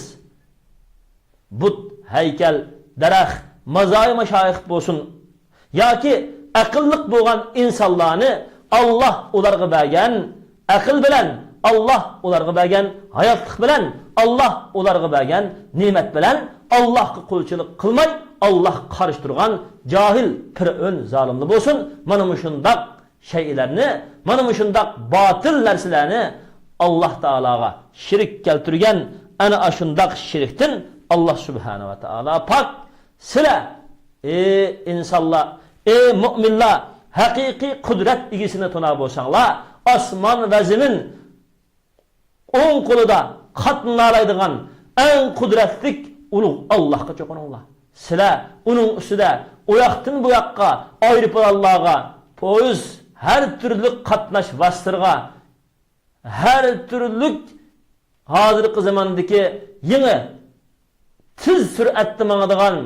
بۇت، ھەيكەل، دەرەخ، مازارى مەشايىخ بولسۇن، ياكى ئەقىللىق بولغان ئىنسانلارنى ئاللا ئۇلارغا بەرگەن ئەقىل بىلەن، ئاللا ئۇلارغا بەرگەن ھاياتلىق بىلەن، ئاللا ئۇلارغا بەرگەن نېمەت بىلەن ئاللاغا قۇلچىلىق قىلماي، ئاللاغا قارشى تۇرغان جاھىل، پىرئۆن، زالىملار بولسۇن، مانا مۇشۇنداق شەيئىلەرنى، مانا مۇشۇنداق باتىل نەرسىلەرنى ئاللا تائالاغا شېرىك كەلتۈرگەن ئەنە ئاشۇنداق شېرىكتىن ئاللا سۇبھانەھۇ ۋە تائالا پاك. سىلەر، ئەي ئىنسانلار، ئەي مۆمىنلار، ھەقىقىي قۇدرەت ئىگىسىنى تونار بولساڭلار، ئاسمان ۋە زېمىن ئوڭ قولىدا قاتلىنالايدىغان ئەڭ قۇدرەتلىك ئۇلۇغ ئاللاھقا چوقۇنۇڭلار. سىلەر ئۇنىڭ ئۈستىدە ئۇ ياقتىن بۇ ياققا ئايروپىلانلارغا، پويىز، ھەر تۈرلۈك قاتناش ۋاسىتىلىرىغا، ھەر تۈرلۈك ھازىرقى زاماندىكى يېڭى تېز سۈرئەتتە ماڭىدىغان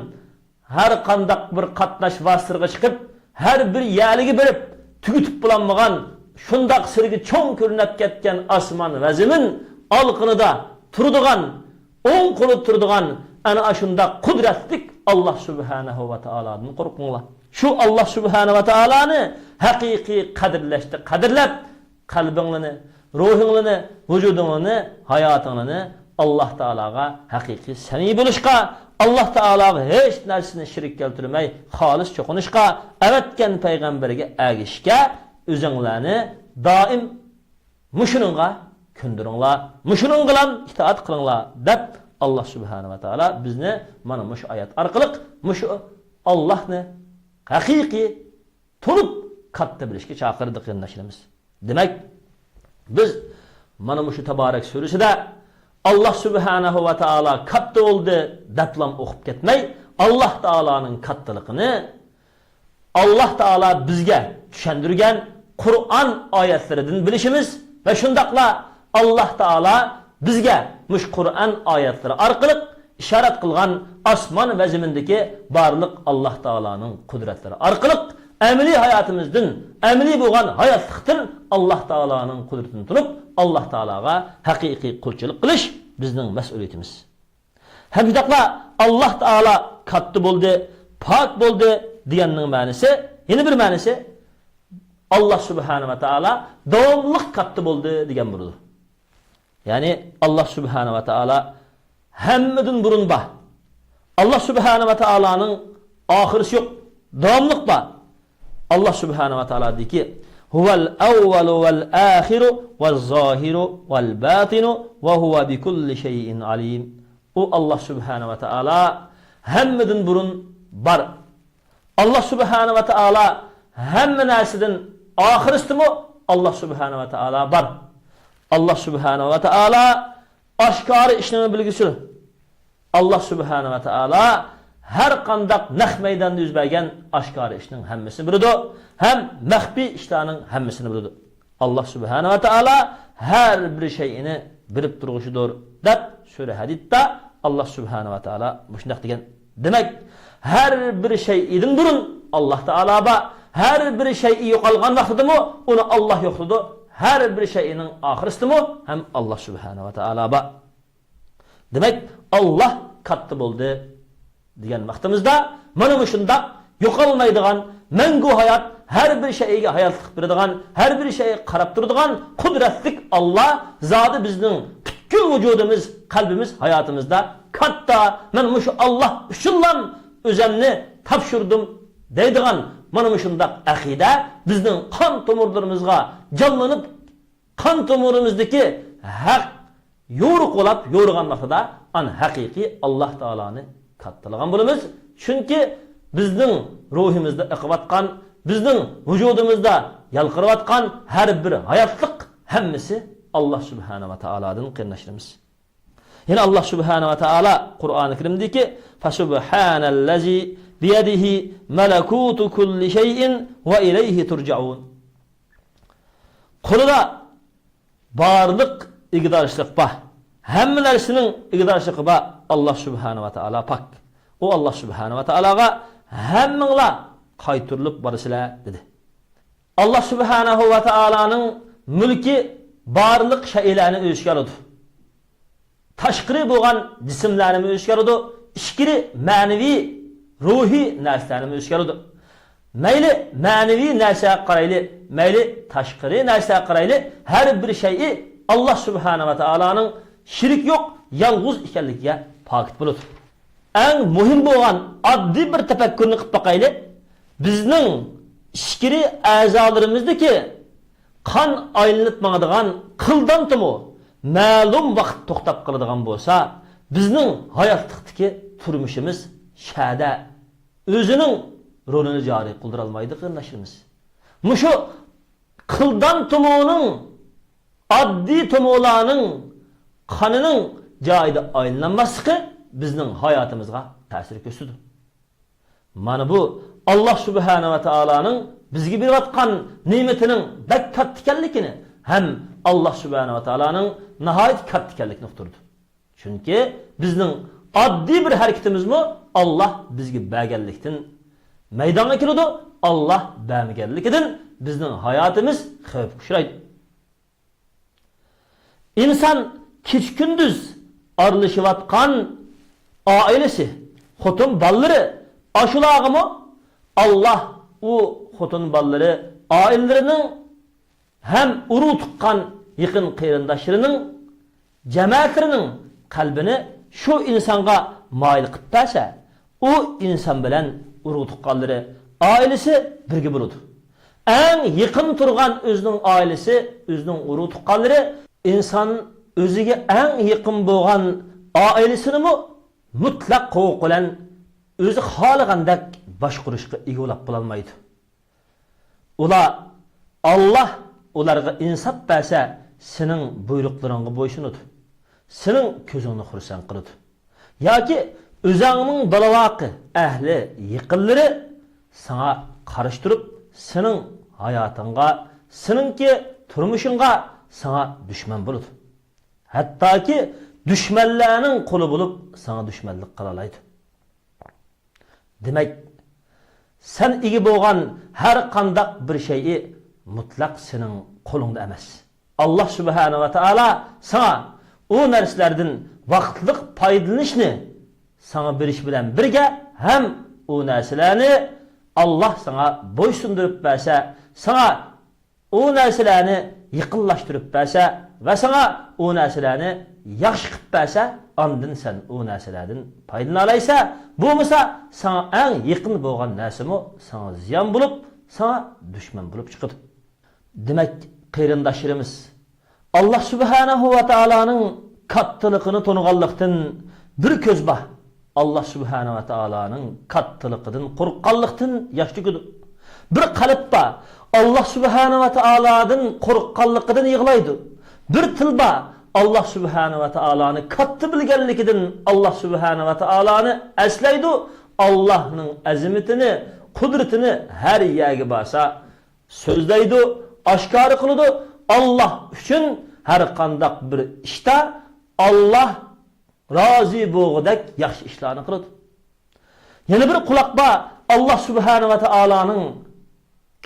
ھەر قانداق بىر قاتناش ۋاسىتىلىرىغا چىقىپ، ھەر بىر يەرلىككە بېرىپ تۈگىتىپ بولالمىغان، شۇنداق سىلىگە چوڭ كۆرۈنۈپ كەتكەن ئاسمان ۋە زېمىن ئالقىنىدا تۇرىدىغان، ئوڭ قولىدا تۇرىدىغان ئەنە ئاشۇنداق قۇدرەتلىك ئاللا سۇبھانەھۇ ۋە تائالادىن قورقۇڭلار. شۇ ئاللا سۇبھانەھۇ ۋە تائالانى ھەقىقىي قەدىرلەشتە قەدىرلەپ، قەلبىڭلىنى، روھىڭلىنى، ۋۇجۇدۇڭلىنى، ھاياتىڭلىنى ئاللا تائالاغا ھەقىقىي سەمىي بولۇشقا، ئاللا تائالاغا ھېچ نەرسىنى شېرىك كەلتۈرمەي خالىس چوقۇنۇشقا، ئەۋەتكەن پەيغەمبىرىگە ئەگىشىشكە ئۆزۈڭلارنى دائىم مۇشۇنىڭغا كۆندۈرۈڭلار، مۇشۇنىڭغىلا ئىتائەت قىلىڭلار، دەپ، ئاللا سۇبھانەھۇ ۋە تائالا بىزنى مانا مۇشۇ ئايەت ئارقىلىق مۇشۇ ئاللاھنى ھەقىقىي تونۇپ، كاتتا بىلىشكە چاقىردى، قېرىنداشلىرىمىز. دېمەك، بىز مانا مۇشۇ تابارەك سۈرىسىدە ئاللا سۇبھانەھۇ ۋە تائالا كاتتا بولدى دەپلام ئوقۇپ كەتمەي، ئاللا تائالانىڭ كاتتىلىقىنى ئاللا تائالا بىزگە چۈشەندۈرگەن قۇرئان ئايەتلىرىدىن بىلىشىمىز ۋە شۇنداقلا ئاللا تائالا بىزگە مۇشۇ قۇرئان ئايەتلىرى ئارقىلىق ئىشارەت قىلغان ئاسمان ۋە زېمىندىكى بارلىق ئاللا تائالانىڭ قۇدرەتلىرى ئارقىلىق ئەمەلىي ھاياتىمىزدىن، ئەمەلىي بولغان ھاياتلىقتىن ئاللا تائالانىڭ قۇدرىتىنى تونۇپ، ئاللا تائالاغا ھەقىقىي قۇلچىلىق قىلىش بىزنىڭ مەسئۇلىيىتىمىز. ھەم شۇنداقلا ئاللا تائالا كاتتا بولدى، پاك بولدى دېگەننىڭ مەنىسى، يەنە بىر مەنىسى، ئاللا سۇبھانەھۇ ۋە تائالا داۋاملىق كاتتا بولدى دېگەن بولىدۇ. يەنى ئاللا سۇبھانەھۇ ۋە تائالا ھەممىدىن بۇرۇن بار. ئاللا سۇبھانەھۇ ۋە تائالانىڭ ئاخىرىسى يوق، داۋاملىق بار. ئاللا سۇبھانەھۇ ۋە تائالا دېدىكى، ھۇۋەل ئەۋۋەلۇ ۋەل ئاخىرۇ ۋەز زاھىرۇ ۋەل باتىنۇ ۋە ھۇۋە بىكۇللى شەيئىن ئەلىم. ئۇ ئاللا سۇبھانەھۇ ۋە تائالا ھەممىدىن بۇرۇن بار. ئاللا سۇبھانەھۇ ۋە تائالا ھەممە نەرسىدىن ئاخىرىسىدىمۇ ئاللا سۇبھانەھۇ ۋە تائالا بار. ئاللا سۇبھانەھۇ ۋە تائالا ئاشكارا ئىشنىڭ بىلگۈسى. ئاللا سۇبھانەھۇ ۋە تائالا ھەر قانداق نەق مەيداندا يۈز بەرگەن ئاشكارا ئىشنىڭ ھەممىسىنى بىلىدۇ ھەم مەخپىي ئىشلارنىڭ ھەممىسىنى بىلىدۇ. ئاللا سۇبھانەھۇ ۋە تائالا ھەر بىر شەيئىنى بىلىپ تۇرغۇچىدۇر، دەپ سۈرە ھەدىدتە ئاللا سۇبھانەھۇ ۋە تائالا مۇشۇنداق دېگەن. دېمەك، ھەر بىر شەيئىدىن بۇرۇن ئاللا تائالا بار. ھەر بىر شەيئى يوقالغان ۋاقتىدىمۇ ئۇنى ئاللا يوقلىدى. ھەر بىر شەيئىنىڭ ئاخىرىسىدىمۇ ھەم ئاللا سۇبھانەھۇ ۋە تائالا بار. دېمەك، ئاللا كاتتا بولدى دېگەن ۋاقتىمىزدا، مانا مۇشۇنداق يوقالمايدىغان، مەڭگۈ ھايات، ھەر بىر شەيئىگە ھاياتلىق بېرىدىغان، ھەر بىر شەيئىگە قاراپ تۇرىدىغان قۇدرەتلىك ئاللا زادى بىزنىڭ پۈتكۈل ۋۇجۇدىمىز، قەلبىمىز، ھاياتىمىزدا كاتتا، مەن مۇشۇ ئاللا ئۈچۈنلا ئۆزۈمنى تاپشۇردۇم دەيدىغان مانا مۇشۇنداق ئەقىدە بىزنىڭ قان تومۇرلىرىمىزغا جانلىنىپ، قان تومۇرىمىزدىكى ھەق يورۇق بولاپ يورۇغان ۋاقتىدا ئان ھەقىقىي ئاللا تائالانى كاتتىلىغان بولىمىز. چۈنكى بىزنىڭ روھىمىزدا ئېقىۋاتقان، بىزنىڭ ۋۇجۇدىمىزدا يالقىرىۋاتقان ھەر بىر ھاياتلىق ھەممىسى ئاللا سۇبھانەھۇ ۋە تائالادىن، قېرىنداشلىرىمىز. يەنە ئاللا سۇبھانەھۇ ۋە تائالا قۇرئانى كەرىمدىكى، فسبحانەللەزى بىيەدىھى مەلەكۇتۇ كۇللى شەيئىن ۋە ئىلەيھى تۇرجەئۇن. قولىدا بارلىق ئىگىدارچىلىق بار. ھەممە نەرسىنىڭ ئىگىدارچىلىقى بار. ئاللا سۇبھانەھۇ ۋە تائالا پاك. ئۇ ئاللا سۇبھانەھۇ ۋە تائالاغا ھەممىڭلار قايتۇرۇلۇپ بارىسىلەر، دېدى. ئاللا سۇبھانەھۇ ۋە تائالانىڭ مۈلكى بارلىق شەيئىلەرنى ئۆز ئىچىگە ئالىدۇ. تاشقىرى بولغان جىسىملەرنىمۇ ئۆز ئىچىگە ئالىدۇ، ئىچكىرى مەنىۋى، روھىي نەرسىلەرنىمۇ ئۆز ئىچىگە ئالىدۇ. مەيلى مەنىۋى نەرسىگە قارايلى، مەيلى تاشقىرى نەرسىگە قارايلى، ھەر بىر شەيئى ئاللا سۇبھانەھۇ ۋە تائالانىڭ شېرىكى يوق، يالغۇز ئىكەنلىكىگە پاكىت بولىدۇ. ئەڭ مۇھىم بولغان ئاددىي بىر تەپەككۇرنى قىلىپ باقايلى. بىزنىڭ ئىچكىرى ئەزالىرىمىزدىكى قان ئايلىنىپ ماڭىدىغان قىلدان تومۇر مەلۇم ۋاقىت توختاپ قالىدىغان بولسا، بىزنىڭ ھاياتلىقتىكى تۇرمۇشىمىز شەدە ئۆزىنىڭ رولىنى جارى قىلدۇرالمايدۇ، قېرىنداشلىرىمىز. مۇشۇ قىلدان تومۇرنىڭ، ئاددىي تومۇرلارنىڭ قانىنىڭ جايىدا ئايلىنالماسلىقى بىزنىڭ ھاياتىمىزغا تەسىر كۆرسىتىدۇ. مانا بۇ ئاللا سۇبھانەھۇ ۋە تائالانىڭ بىزگە بېرىۋاتقان نېمىتىنىڭ بەك كاتتا ئىكەنلىكىنى ھەم ئاللا سۇبھانەھۇ ۋە تائالانىڭ ناھايىتى كاتتا ئىكەنلىكىنى ئۇقتۇرىدۇ. چۈنكى بىزنىڭ ئاددىي بىر ھەرىكىتىمىزمۇ ئاللا بىزگە بەرگەنلىكتىن مەيدانغا كېلىدۇ، ئاللا بەرمىگەنلىكىدىن بىزنىڭ ھاياتىمىز خەۋپكە ئۇچرايدۇ. ئىنسان كېچە-كۈندۈز ئارىلىشىۋاتقان ئائىلىسى، خوتۇن بالىلىرى، ئاشۇلارغىمۇ ئاللا ئۇ خوتۇن بالىلىرى، ئائىلىلىرىنىڭ ھەم ئۇرۇق-تۇغقان، يېقىن قېرىنداشلىرىنىڭ، جەمەتلىرىنىڭ قەلبىنى شۇ ئىنسانغا مايىل قىلىپ بەرسە، ئۇ ئىنسان بىلەن ئۇرۇق-تۇغقانلىرى، ئائىلىسى بىرگە بولىدۇ. ئەڭ يېقىن تۇرغان ئۆزىنىڭ ئائىلىسى، ئۆزىنىڭ ئۇرۇق-تۇغقانلىرى، ئىنسان ئۆزىگە ئەڭ يېقىن بولغان ئائىلىسىنىمۇ مۇتلەق قوۋۇق بىلەن ئۆزى خالىغاندەك باشقۇرۇشقا ئىگە بولاپ بولالمايدۇ. ئۇلار، ئاللاھ ئۇلارغا ئىنساپ بەرسە، سېنىڭ بۇيرۇقلىرىڭغا بويسۇنىدۇ، سېنىڭ كۆزۈڭنى خۇرسەن قىلىدۇ. ياكى ئۆزۈڭنىڭ بالا-ۋاقا، ئەھلى، يېقىنلىرى ساڭا قارشى تۇرۇپ، سېنىڭ ھاياتىڭغا، سېنىڭكى تۇرمۇشۇڭغا، ساڭا دۈشمەن بولىدۇ. ھەتتاكى دۈشمەنلەرنىڭ قۇلى بولۇپ، ساڭا دۈشمەنلىك قىلالايدۇ. دېمەك، سەن ئىگە بولغان ھەر قانداق بىر شەيئى مۇتلەق سېنىڭ قولۇڭدا ئەمەس. ئاللاھ سۇبھانەھۇ ۋە تائالا ساڭا ئۇ نەرسىلەردىن ۋاقىتلىق پايدىلىنىشنى ساڭا بېرىش بىلەن بىرگە، ھەم ئۇ نەرسىلەرنى ئاللاھ ساڭا بويسۇندۇرۇپ بەرسە، ساڭا ئۇ نەرسىلەرنى يېقىنلاشتۇرۇپ بەرسە ۋە ساڭا ئۇ نەرسىلەرنى ياخشى قىلىپ بەرسە، ئاندىن سەن ئۇ نەرسىلەردىن پايدىلىنالايسەن. بولمىسا، ساڭا ئەڭ يېقىن بولغان نەرسىمۇ ساڭا زىيان بولۇپ، ساڭا دۈشمەن بولۇپ چىقىدۇ. دېمەك، قېرىنداشلىرىمىز، ئاللاھ سۇبھانەھۇ ۋە تائالانىڭ كاتتىلىقىنى تونۇغانلىقتىن، بىر كۆز بار، ئاللاھ سۇبھانەھۇ ۋە تائالانىڭ كاتتىلىقىدىن قورققانلىقتىن ياش تۆكىدۇ. بىر قەلب بار، ئاللاھ سۇبھانەھۇ ۋە تائالادىن قورققانلىقىدىن يىغلايدۇ. بىر تىل بار، ئاللاھ سۇبھانەھۇ ۋە تائالانى كاتتا بىلگەنلىكىدىن، ئاللاھ سۇبھانەھۇ ۋە تائالانى ئەسلەيدۇ. ئاللاھنىڭ ئەزىمىتىنى، قۇدرىتىنى ھەر يەرگە بارسا سۆزلەيدۇ، ئاشكارا قىلىدۇ. ئاللاھ ئۈچۈن ھەر قانداق بىر ئىشتا ئاللاھ رازى بولغۇدەك ياخشى ئىشلارنى قىلىدۇ. يەنە بىر قۇلاق بار، ئاللاھ سۇبھانەھۇ ۋە تائالانىڭ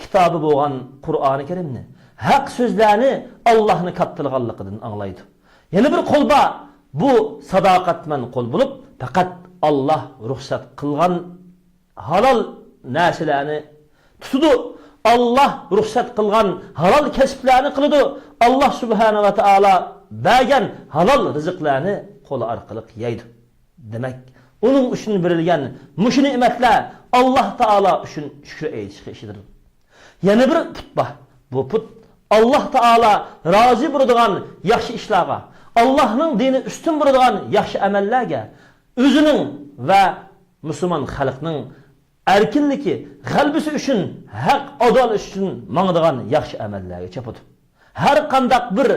كىتابى بولغان قۇرئانى كەرىمنى، ھەق سۆزلەرنى ئاللاھنى كاتتىلىغانلىقىدىن ئاڭلايدۇ. يەنە بىر قول بار، بۇ ساداقەتمەن قول بولۇپ، پەقەت ئاللاھ رۇخسەت قىلغان ھالال نەرسىلەرنى تۇتىدۇ. ئاللاھ رۇخسەت قىلغان ھالال كەسىپلەرنى قىلىدۇ. ئاللاھ سۇبھانەھۇ ۋە تائالا بەرگەن ھالال رىزىقلارنى قولى ئارقىلىق يەيدۇ. دېمەك، ئۇنىڭ ئۈچۈن بېرىلگەن مۇشۇ نېمەتلەر ئاللاھ تائالا ئۈچۈن شۈكۈر ئېيتىشقا ئىشىتىدۇ. يەنە بىر پۇت بار. بۇ پۇت ئاللاھ تائالا رازى بولىدىغان ياخشى ئىشلارغا، ئاللاھنىڭ دىنى ئۈستۈن بولىدىغان ياخشى ئەمەللەرگە، ئۆزىنىڭ ۋە مۇسۇلمان خەلقنىڭ ئەركىنلىكى، غەلىبىسى ئۈچۈن، ھەق، ئادالەت ئۈچۈن ماڭىدىغان ياخشى ئەمەللەرگە چاپىدۇ. ھەر قانداق بىر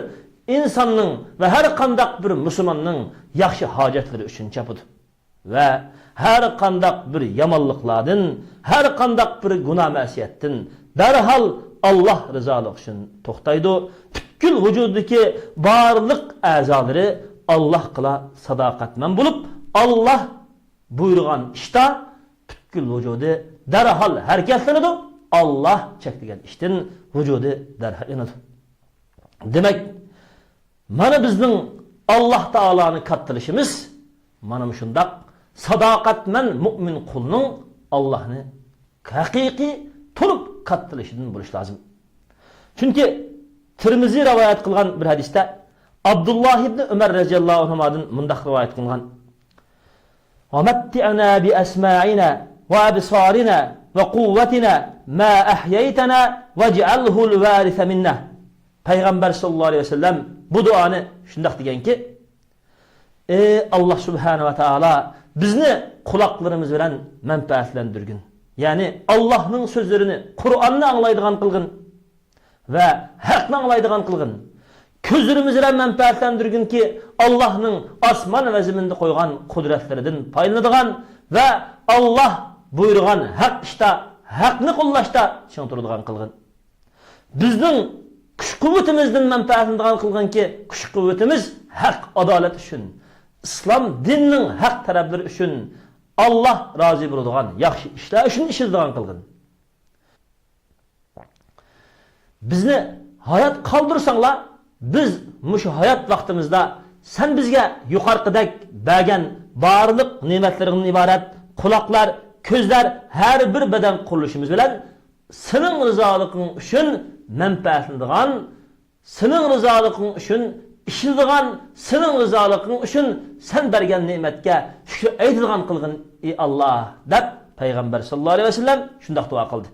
ئىنساننىڭ ۋە ھەر قانداق بىر مۇسۇلماننىڭ ياخشى ھاجەتلىرى ئۈچۈن چاپىدۇ. ۋە ھەر قانداق بىر يامانلىقلاردىن، ھەر قانداق بىر گۇناھ مەسىيەتتىن دەرھال ئاللاھ رىزالىقى ئۈچۈن توختايدۇ. پۈتكۈل ۋۇجۇدىدىكى بارلىق ئەزالىرى ئاللاھقىلا ساداقەتمەن بولۇپ، ئاللاھ بۇيرۇغان ئىشتا پۈتكۈل ۋۇجۇدى دەرھال ھەرىكەتلىنىدۇ، ئاللاھ چەكلىگەن ئىشتىن ۋۇجۇدى دەرھال يېنىدۇ. دېمەك، مانا بىزنىڭ ئاللاھ تائالانى كاتتىلىشىمىز مانا مۇشۇنداق ساداقەتمەن مۇئمىن قۇلنىڭ ئاللاھنى ھەقىقىي تونۇپ كاتتىلىشىدىن بولۇشى لازىم. چۈنكى تىرمىزى رىۋايەت قىلغان بىر ھەدىستە ئابدۇللاھ ئىبنى ئۆمەر رەزىياللاھۇ ئەنھۇمادىن مۇنداق رىۋايەت قىلىنغان: ومتعنا بأسماعنا وأبصارنا وقوتنا ما أحييتنا واجعله الوارث منا. پەيغەمبەر ساللاللاھۇ ئەلەيھى ۋەسەللەم بۇ دۇئانى شۇنداق دېگەنكى، ئى ئاللاھ سۇبھانەھۇ ۋە تائالا، بىزنى قۇلاقلىرىمىز بىلەن مەنپەئەتلەندۈرگىن. يەنى ئاللاھنىڭ سۆزلىرىنى، قۇرئاننى ئاڭلايدىغان قىلغىن. ۋە ھەقنى ئاڭلايدىغان قىلغىن. كۆزلىرىمىز بىلەن مەنپەئەتلەندۈرگىنكى، ئاللاھنىڭ ئاسمان ۋە زېمىندا قويغان قۇدرەتلىرىدىن پايدىلىنىدىغان ۋە ئاللاھ بۇيرۇغان ھەق ئىشتا، ھەقنى قوللاشتا چىڭ تۇرىدىغان قىلغىن. بىزنىڭ كۈچ-قۇۋۋىتىمىزدىن مەنپەئەتلىنىدىغان قىلغىنكى، كۈچ-قۇۋۋىتىمىز ھەق ئادالەت ئۈچۈن، ئىسلام دىنىنىڭ ھەق تەرەپلىرى ئۈچۈن، ئاللاھ رازى بولىدىغان ياخشى ئىشلار ئۈچۈن ئىشلىتىدىغان قىلغىن. بىزنى ھايات قالدۇرساڭلار، بىز مۇشۇ ھايات ۋاقتىمىزدا سەن بىزگە يۇقىرىقىدەك بەرگەن بارلىق نېمەتلىرىڭدىن ئىبارەت قۇلاقلار، كۆزلەر، ھەر بىر بەدەن قۇرۇلۇشىمىز بىلەن سېنىڭ رىزالىقىڭ ئۈچۈن مەنپەئەتلىنىدىغان، سېنىڭ رىزالىقىڭ ئۈچۈن ئىشلىتىدىغان، سېنىڭ رىزالىقىڭ ئۈچۈن سەن بەرگەن نېمەتكە شۈكۈر ئېيتىدىغان قىلغىن، ئى ئاللاھ، دەپ پەيغەمبەر ساللاللاھۇ ئەلەيھى ۋەسەللەم شۇنداق دۇئا قىلدى.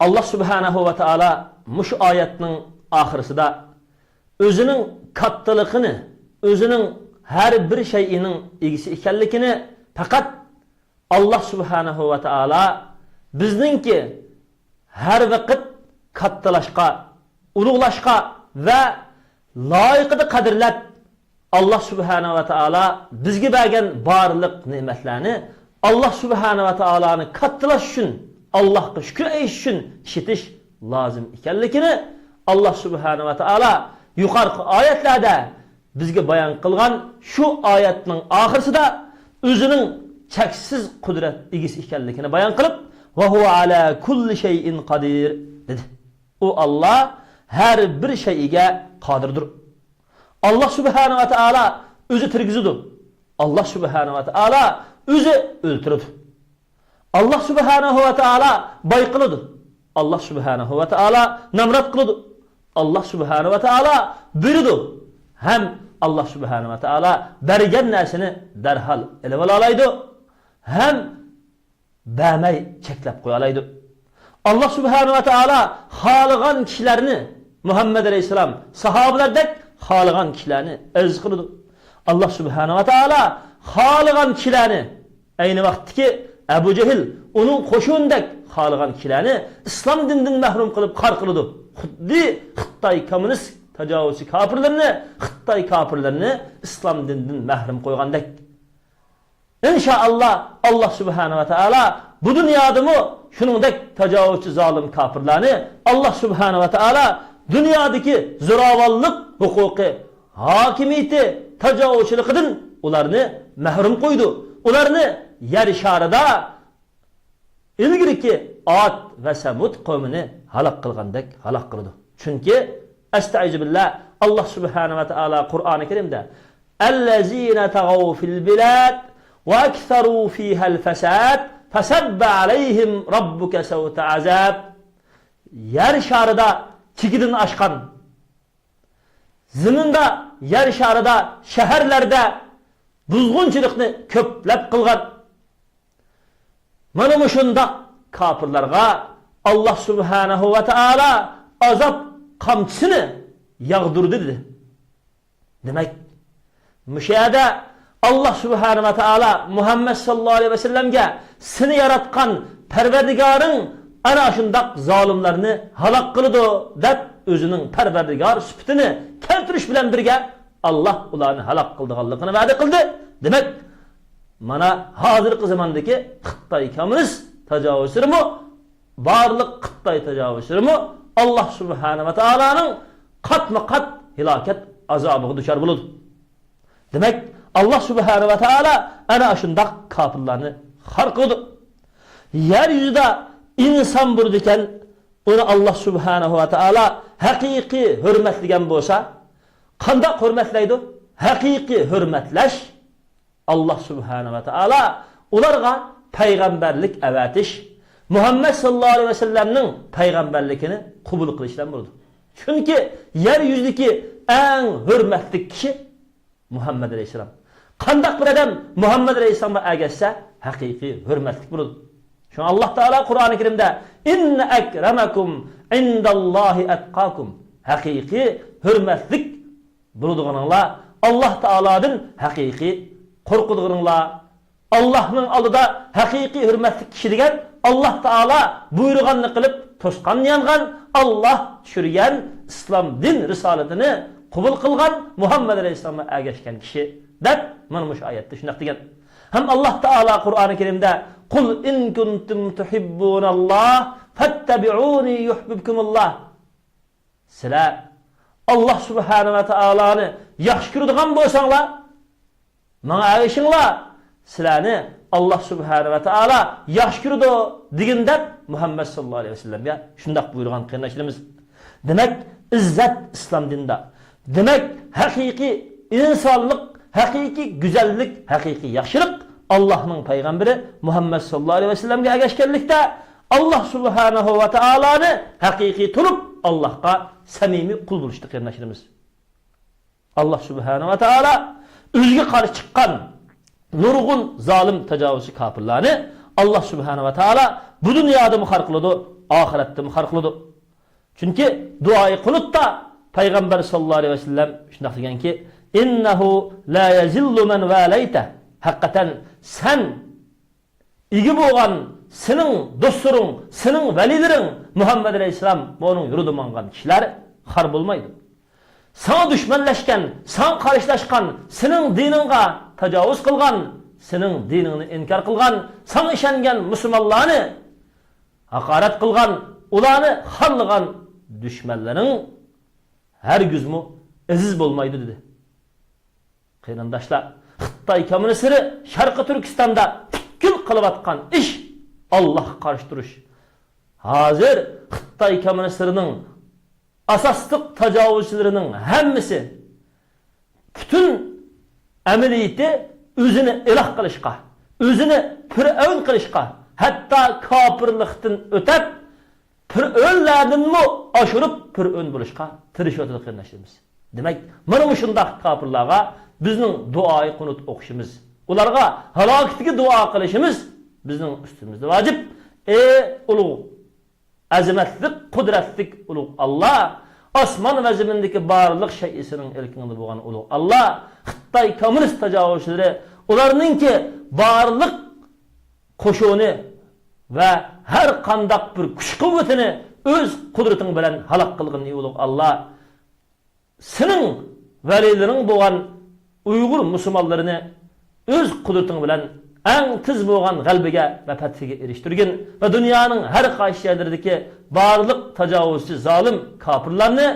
ئاللا سۇبھانەھۇ ۋە تائالا مۇشۇ ئايەتنىڭ ئاخىرىسىدا ئۆزىنىڭ كاتتىلىقىنى، ئۆزىنىڭ ھەر بىر شەيئىنىڭ ئىگىسى ئىكەنلىكىنى پەقەت ئاللا سۇبھانەھۇ ۋە تائالا بىزنىڭكى ھەر ۋاقىت كاتتىلاشقا، ئۇلۇغلاشقا ۋە لايىقىدا قەدىرلەپ، ئاللا سۇبھانەھۇ ۋە تائالا بىزگە بەرگەن بارلىق نېمەتلەرنى ئاللا سۇبھانەھۇ ۋە تائالانى كاتتىلاش ئۈچۈن، ئاللاھقا شۈكۈر ئېيتىش ئۈچۈن ئىشلىتىش لازىم ئىكەنلىكىنى ئاللا سۇبھانەھۇ ۋە تائالا يۇقىرىقى ئايەتلەردە بىزگە بايان قىلغان شۇ ئايەتنىڭ ئاخىرىسىدا ئۆزىنىڭ چەكسىز قۇدرەت ئىگىسى ئىكەنلىكىنى بايان قىلىپ، «ۋە ھۇۋە ئەلا كۇللى شەيئىن قادىر» دېدى. ئۇ ئاللا ھەر بىر شەيئىگە قادىردۇر. ئاللا سۇبھانەھۇ ۋە تائالا ئۆزى تىرگۈزىدۇ. ئاللا سۇبھانەھۇ ۋە تائالا ئۆزى ئۆلتۈرىدۇ. ئاللا سۇبھانەھۇ ۋە تائالا باي قىلىدۇ. ئاللا سۇبھانەھۇ ۋە تائالا نامرات قىلىدۇ. ئاللا سۇبھانەھۇ ۋە تائالا بېرىدۇ. ھەم ئاللا سۇبھانەھۇ ۋە تائالا بەرگەن نەرسىنى دەرھال ئېلىۋالالايدۇ. ھەم بەرمەي چەكلەپ قويالايدۇ. ئاللا سۇبھانەھۇ ۋە تائالا خالىغان كىشىلەرنى، مۇھەممەد ئەلەيھىسسالام ساھابىلەردەك خالىغان كىشىلەرنى ئەزىز قىلىدۇ. ئاللا سۇبھانەھۇ ۋە تائالا خالىغان كىشىلەرنى، ئەينى ۋاقىتتىكى ئەبۇ جەھىل، ئۇنىڭ قوشۇنىدەك خالىغان كىشىلەرنى ئىسلام دىنىدىن مەھرۇم قىلىپ خار قىلىدۇ. خۇددى خىتاي كوممۇنىست تاجاۋۇزچى كاپىرلىرىنى، خىتاي كاپىرلىرىنى ئىسلام دىنىدىن مەھرۇم قويغاندەك. ئىنشائاللا، ئاللا سۇبھانەھۇ ۋە تائالا بۇ دۇنيادىمۇ شۇنىڭدەك تاجاۋۇزچى زالىم كاپىرلارنى ئاللا سۇبھانەھۇ ۋە تائالا دۇنيادىكى زوراۋانلىق ھوقۇقى، ھاكىمىيىتى، تاجاۋۇزچىلىقىدىن ئۇلارنى مەھرۇم قويىدۇ. ئۇلارنى يەر شارىدا ئىلگىرىكى ئاد ۋە سەمۇد قەۋمىنى ھالاك قىلغاندەك ھالاك قىلىدۇ. چۈنكى، ئەستەئىزۇبىللا، ئاللا سۇبھانەھۇ ۋە تائالا قۇرئانى كەرىمدە، «ئەللەزىنە تەغەۋ فىل بىلاد ۋە ئەكسەرۇ فىھەل فەساد فەسەببە ئەلەيھىم رەببۇكە سەۋتە ئەزاب.» يەر شارىدا چېكىدىن ئاشقان، زېمىندا، يەر شارىدا، شەھەرلەردە بۇزغۇنچىلىقنى كۆپلەپ قىلغان، مانا مۇشۇنداق كاپىرلارغا ئاللا سۇبھانەھۇ ۋە تائالا ئازاب قامچىسىنى ياغدۇردى، دېدى. دېمەك، مۇشۇ يەردە ئاللا سۇبھانەھۇ ۋە تائالا مۇھەممەد ساللاللاھۇ ئەلەيھى ۋەسەللەمگە، «سېنى ياراتقان پەرۋەردىگارىڭ ئەنە ئاشۇنداق زالىملارنى ھالاك قىلىدۇ» دەپ، ئۆزىنىڭ پەرۋەردىگار سۈپىتىنى كەلتۈرۈش بىلەن بىرگە، ئاللا ئۇلارنى ھالاك قىلىدىغانلىقىنى ۋەدە قىلدى. دېمەك، مانا ھازىرقى زاماندىكى خىتاي كوممۇنىست تاجاۋۇزچىلىرىمۇ، بارلىق خىتاي تاجاۋۇزچىلىرىمۇ ئاللا سۇبھانەھۇ ۋە تائالانىڭ قاتمۇ قات ھالاكەت ئازابىغا دۇچار بولىدۇ. دېمەك، ئاللا سۇبھانەھۇ ۋە تائالا ئەنە ئاشۇنداق كاپىرلارنى خار قىلىدۇ. يەر يۈزىدە ئىنسان بولىدىكەن، ئۇنى ئاللا سۇبھانەھۇ ۋە تائالا ھەقىقىي ھۆرمەتلىگەن بولسا، قانداق ھۆرمەتلەيدۇ؟ ھەقىقىي ھۆرمەتلەش، ئاللا سۇبھانەھۇ ۋە تائالا ئۇلارغا پەيغەمبەرلىك ئەۋەتىش، مۇھەممەد ساللاللاھۇ ئەلەيھى ۋەسەللەمنىڭ پەيغەمبەرلىكىنى قوبۇل قىلىش بىلەن بولىدۇ. چۈنكى يەر يۈزىدىكى ئەڭ ھۆرمەتلىك كىشى مۇھەممەد ئەلەيھىسسالام. قانداق بىر ئادەم مۇھەممەد ئەلەيھىسسالامغا ئەگەشسە، ھەقىقىي ھۆرمەتلىك بولىدۇ. شۇڭا ئاللا تائالا قۇرئانى كەرىمدە، «ئىننە ئەكرەمەكۇم ئىندەللاھى ئەتقاكۇم.» ھەقىقىي ھۆرمەتلىك بولىدىغىنىڭلار ئاللا تائالادىن ھەقىقىي قورقىدىغىنىڭلار. ئاللانىڭ ئالدىدا ھەقىقىي ھۆرمەتلىك كىشى دېگەن ئاللا تائالا بۇيرۇغاننى قىلىپ، توسقاننى يانغان، ئاللا چۈشۈرگەن ئىسلام دىن رىسالىتىنى قوبۇل قىلغان، مۇھەممەد ئەلەيھىسسالامغا ئەگەشكەن كىشى، دەپ، مانا مۇشۇ ئايەتتە شۇنداق دېگەن. ھەم ئاللا تائالا قۇرئانى كەرىمدە، «قۇل ئىن كۇنتۇم تۇھىببۇنەللاھ فەتتەبىئۇنى يۇھبىبكۇمۇللاھ.» سىلەر ئاللا سۇبھانەھۇ ۋە تائالانى ياخشى كۆرىدىغان بولساڭلار، ماڭا ئەگىشىڭلار، سىلەرنى ئاللا سۇبھانەھۇ ۋە تائالا ياخشى كۆرىدۇ، دېگىن، دەپ، مۇھەممەد ساللاللاھۇ ئەلەيھى ۋەسەللەمگە شۇنداق بۇيرۇغان، قېرىنداشلىرىمىز. دېمەك، ئىززەت ئىسلام دىنىدا. دېمەك، ھەقىقىي ئىنسانلىق، ھەقىقىي گۈزەللىك، ھەقىقىي ياخشىلىق ئاللانىڭ پەيغەمبىرى مۇھەممەد ساللاللاھۇ ئەلەيھى ۋەسەللەمگە ئەگەشكەنلىكتە، ئاللا سۇبھانەھۇ ۋە تائالانى ھەقىقىي تونۇپ، ئاللاغا سەمىمىي قۇل بولۇشتا، قېرىنداشلىرىمىز. ئاللا سۇبھانەھۇ ۋە تائالا ئۆزىگە قارشى چىققان نۇرغۇن زالىم، تاجاۋۇزچى كاپىرلارنى ئاللا سۇبھانەھۇ ۋە تائالا بۇ دۇنيادىمۇ خار قىلىدۇ، ئاخىرەتتىمۇ خار قىلىدۇ. چۈنكى دۇئائى قۇنۇتتا پەيغەمبەر ساللاللاھۇ ئەلەيھى ۋەسەللەم شۇنداق دېگەنكى، «ئىننەھۇ لا يەزىللۇ مەن ۋەلەيتە.» ھەقىقەتەن سەن ئىگە بولغان سېنىڭ دوستلىرىڭ، سېنىڭ ۋەلىلىرىڭ، مۇھەممەد ئەلەيھىسسالام ۋە ئۇنىڭ يولىدا ماڭغان كىشىلەر خار بولمايدۇ. ساڭا دۈشمەنلەشكەن، ساڭا قارشىلاشقان، سېنىڭ دىنىڭغا تاجاۋۇز قىلغان، سېنىڭ دىنىڭنى ئىنكار قىلغان، ساڭا ئىشەنگەن مۇسۇلمانلارنى ھاقارەت قىلغان، ئۇلارنى خارلىغان دۈشمەنلىرىڭ ھەرگىزمۇ ئەزىز بولمايدۇ، دېدى. قېرىنداشلار، خىتاي كوممۇنىستلىرى شەرقىي تۈركىستاندا پۈتكۈل قىلىۋاتقان ئىش ئاللاھقا قارشى تۇرۇش. ھازىر خىتاي كوممۇنىستلىرىنىڭ ئاساسلىق تاجاۋۇزچىلىرىنىڭ ھەممىسى پۈتۈن ئەمەلىيىتى ئۆزىنى ئىلاھ قىلىشقا، ئۆزىنى پىرئەۋن قىلىشقا، ھەتتا كاپىرلىقتىن ئۆتەپ، پىرئەۋنلەردىنمۇ ئاشۇرۇپ پىرئەۋن بولۇشقا تىرىشىۋاتىدۇ، قېرىنداشلىرىمىز. دېمەك، مانا مۇشۇنداق كاپىرلارغا بىزنىڭ دۇئائى قۇنۇت ئوقۇشىمىز، ئۇلارغا ھالاكىتىگە دۇئا قىلىشىمىز بىزنىڭ ئۈستىمىزدە ۋاجىپ. ئەي ئۇلۇغ، ئەزىمەتلىك، قۇدرەتلىك ئۇلۇغ ئاللا، ئاسمان ۋە زېمىندىكى بارلىق شەيئى سېنىڭ ئىلكىڭدە بولغان ئۇلۇغ ئاللا، خىتاي كوممۇنىست تاجاۋۇزچىلىرى، ئۇلارنىڭكى بارلىق قوشۇنى ۋە ھەر قانداق بىر كۈچ-قۇۋۋىتىنى ئۆز قۇدرىتىڭ بىلەن ھالاك قىلغىن، ئى ئۇلۇغ ئاللا. سېنىڭ ۋەلىلىرىڭ بولغان ئۇيغۇر مۇسۇلمانلىرىنى ئۆز قۇدرىتىڭ بىلەن ئەڭ تېز بولغان غەلىبىگە ۋە پەتھىگە ئېرىشتۈرگىن ۋە دۇنيانىڭ ھەر قايسى يەرلىرىدىكى بارلىق تاجاۋۇزچى زالىم كاپىرلارنى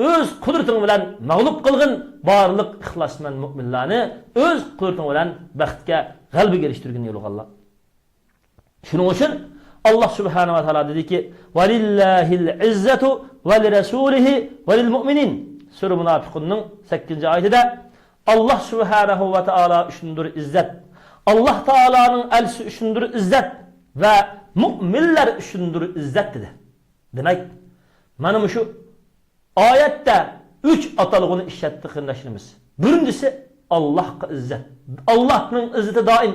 ئۆز قۇدرىتىڭ بىلەن مەغلۇپ قىلغىن، بارلىق ئىخلاسمەن مۇئمىنلارنى ئۆز قۇدرىتىڭ بىلەن بەختكە، غەلىبىگە ئېرىشتۈرگىن، ئى ئۇلۇغ ئاللا. شۇنىڭ ئۈچۈن ئاللا سۇبھانەھۇ ۋە تائالا دېدىكى، «ۋەلىللاھىل ئىززەتۇ ۋەلىرەسۇلىھى ۋەلىلمۇئمىنىن.» سۈرە مۇناپىقۇننىڭ سەككىزىنچى ئايىتىدە، ئاللا سۇبھانەھۇ ۋە تائالا ئۈچۈندۇر ئىززەت، ئاللا تائالانىڭ ئەلچىسى ئۈچۈندۇر ئىززەت ۋە مۇئمىنلەر ئۈچۈندۇر ئىززەت، دېدى. دېمەك، مانا مۇشۇ ئايەتتە ئۈچ ئاتالغۇنى ئىشلەتتى، قېرىنداشلىرىمىز. بىرىنچىسى، ئاللاھقا ئىززەت. ئاللاھنىڭ ئىززىتى دائىم.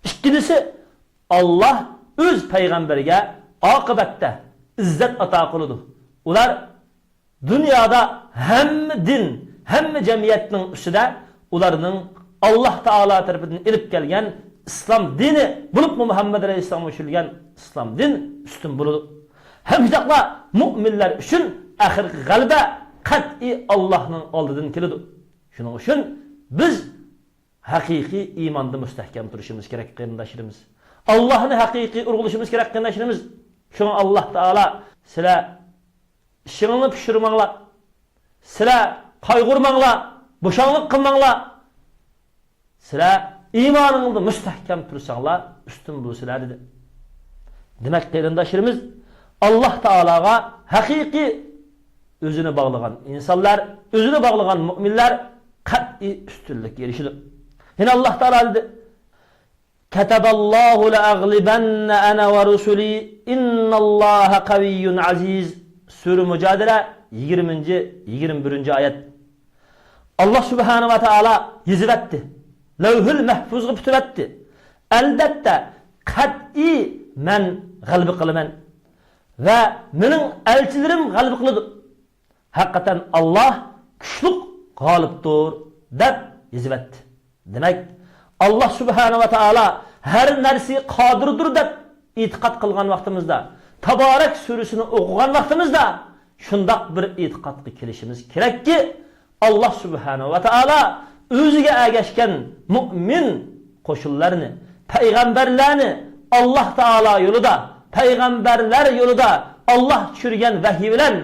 ئىككىنچىسى، ئاللاھ ئۆز پەيغەمبىرىگە ئاقىۋەتتە ئىززەت ئاتا قىلىدۇ. ئۇلار دۇنيادا ھەممە دىن، ھەممە جەمئىيەتنىڭ ئۈستىدە ئۇلارنىڭ ئاللاھ تائالا تەرىپىدىن ئېلىپ كەلگەن ئىسلام دىنى، بولۇپمۇ مۇھەممەد ئەلەيھىسسالامغا چۈشۈرۈلگەن ئىسلام دىن ئۈستۈن بولىدۇ. ھەم شۇنداقلا مۇئمىنلەر ئۈچۈن ئاخىرقى غەلىبە قەتئىي ئاللاھنىڭ ئالدىدىن كېلىدۇ. شۇنىڭ ئۈچۈن بىز ھەقىقىي ئىماندا مۇستەھكەم تۇرۇشىمىز كېرەك، قېرىنداشلىرىمىز. ئاللاھنى ھەقىقىي ئۇرغۇلىشىمىز كېرەك، قېرىنداشلىرىمىز. شۇڭا ئاللاھ تائالا، سىلەر ئىشىڭلارنى پىشۇرماڭلار، سىلەر قايغۇرماڭلار، بوشاڭلىق قىلماڭلار، سىلەر ئىمانىڭلاردا مۇستەھكەم تۇرساڭلار، ئۈستۈن بولىسىلەر، دېدى. دېمەك، قېرىنداشلىرىمىز، ئاللاھ تائالاغا ھەقىقىي ئۆزىنى باغلىغان ئىنسانلار، ئۆزىنى باغلىغان مۇئمىنلار قەتئىي ئۈستۈنلۈككە ئېرىشىدۇ. يەنە ئاللاھ تائالا دېدى، «كتب الله لأغلبن أنا ورسلي إن الله قوي عزيز.» سۈرە مۇجادىلە، يىگىرمىنچى، يىگىرمە بىرىنچى ئايەت. ئاللاھ سۇبھانەھۇ ۋە تائالا يېزىۋەتتى. لەۋھۇل مەھفۇزغا پۈتۈۋەتتى. ئەلبەتتە، قەتئىي مەن غەلىبە قىلىمەن ۋە مېنىڭ ئەلچىلىرىم غەلىبە قىلىدۇ. ھەقىقەتەن ئاللاھ كۈچلۈك، غالىبتۇر، دەپ يېزىۋەتتى. دېمەك، ئاللاھ سۇبھانەھۇ ۋە تائالا ھەر نەرسىگە قادىردۇر دەپ ئېتىقاد قىلغان ۋاقتىمىزدا، تابارەك سۈرىسىنى ئوقۇغان ۋاقتىمىزدا شۇنداق بىر ئېتىقادقا كېلىشىمىز كېرەككى، ئاللاھ سۇبھانەھۇ ۋە تائالا ئۆزىگە ئەگەشكەن مۇئمىن قوشۇنلارنى، پەيغەمبەرلەرنى ئاللاھ تائالا يولىدا، پەيغەمبەرلەر يولىدا ئاللاھ چۈشۈرگەن ۋەھىي بىلەن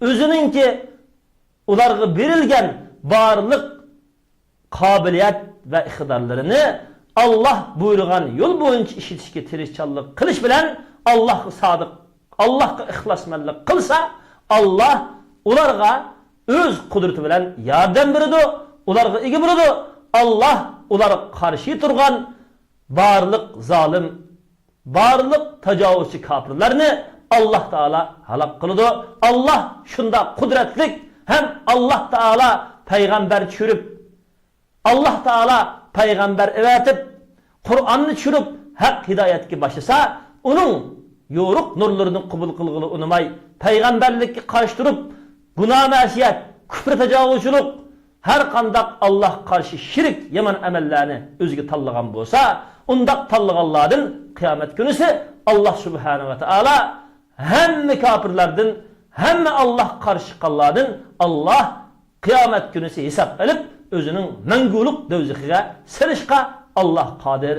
ئۆزىنىڭكى ئۇلارغا بېرىلگەن بارلىق قابىلىيەت ۋە ئىقتىدارلىرىنى ئاللاھ بۇيرۇغان يول بويىچە ئىشلىتىشكە تىرىشچانلىق قىلىش بىلەن ئاللاھقا سادىق، ئاللاھقا ئىخلاسمەنلىك قىلسا، ئاللاھ ئۇلارغا ئۆز قۇدرىتى بىلەن ياردەم بېرىدۇ، ئۇلارغا ئىگە بولىدۇ. ئاللاھ ئۇلارغا قارشى تۇرغان بارلىق زالىم، بارلىق تاجاۋۇزچى كاپىرلارنى ئاللاھ تائالا ھالاك قىلىدۇ. ئاللاھ شۇنداق قۇدرەتلىك ھەم ئاللاھ تائالا پەيغەمبەر چۈشۈرۈپ، ئاللاھ تائالا پەيغەمبەر ئەۋەتىپ، قۇرئاننى چۈشۈرۈپ، ھەق ھىدايەتكە باشلىسا، ئۇنىڭ يورۇق نۇرلىرىنى قوبۇل قىلغىلى ئۇنىماي، پەيغەمبەرلىككە قارشى تۇرۇپ، گۇناھ مەسىيەت، كۇفر تاجاۋۇزچىلىق، ھەر قانداق ئاللاھقا قارشى شىرك، يامان ئەمەللەرنى ئۆزىگە تاللىغان بولسا، ئۇنداق تاللىغانلاردىن قىيامەت كۈنىسى ئاللاھ سۇبھانەھۇ ۋە تائالا ھەممە كاپىرلاردىن، ھەممە ئاللاھقا قارشى چىققانلاردىن ئاللاھ قىيامەت كۈنىسى ھېساب ئېلىپ، ئۆزىنىڭ مەڭگۈلۈك دوزىخىغا سېلىشقا ئاللاھ قادىر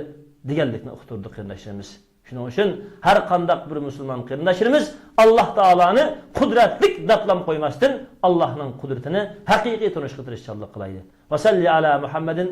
دېگەنلىكنى ئۇقتۇردى، قېرىنداشلىرىمىز. شۇنىڭ ئۈچۈن ھەر قانداق بىر مۇسۇلمان قېرىنداشلىرىمىز ئاللاھ تائالانى قۇدرەتلىك دەپلام قويماستىن، ئاللاھنىڭ قۇدرىتىنى ھەقىقىي تونۇشقا تىرىشچانلىق قىلايلى. ۋەسەللى ئەلا مۇھەممەدىن.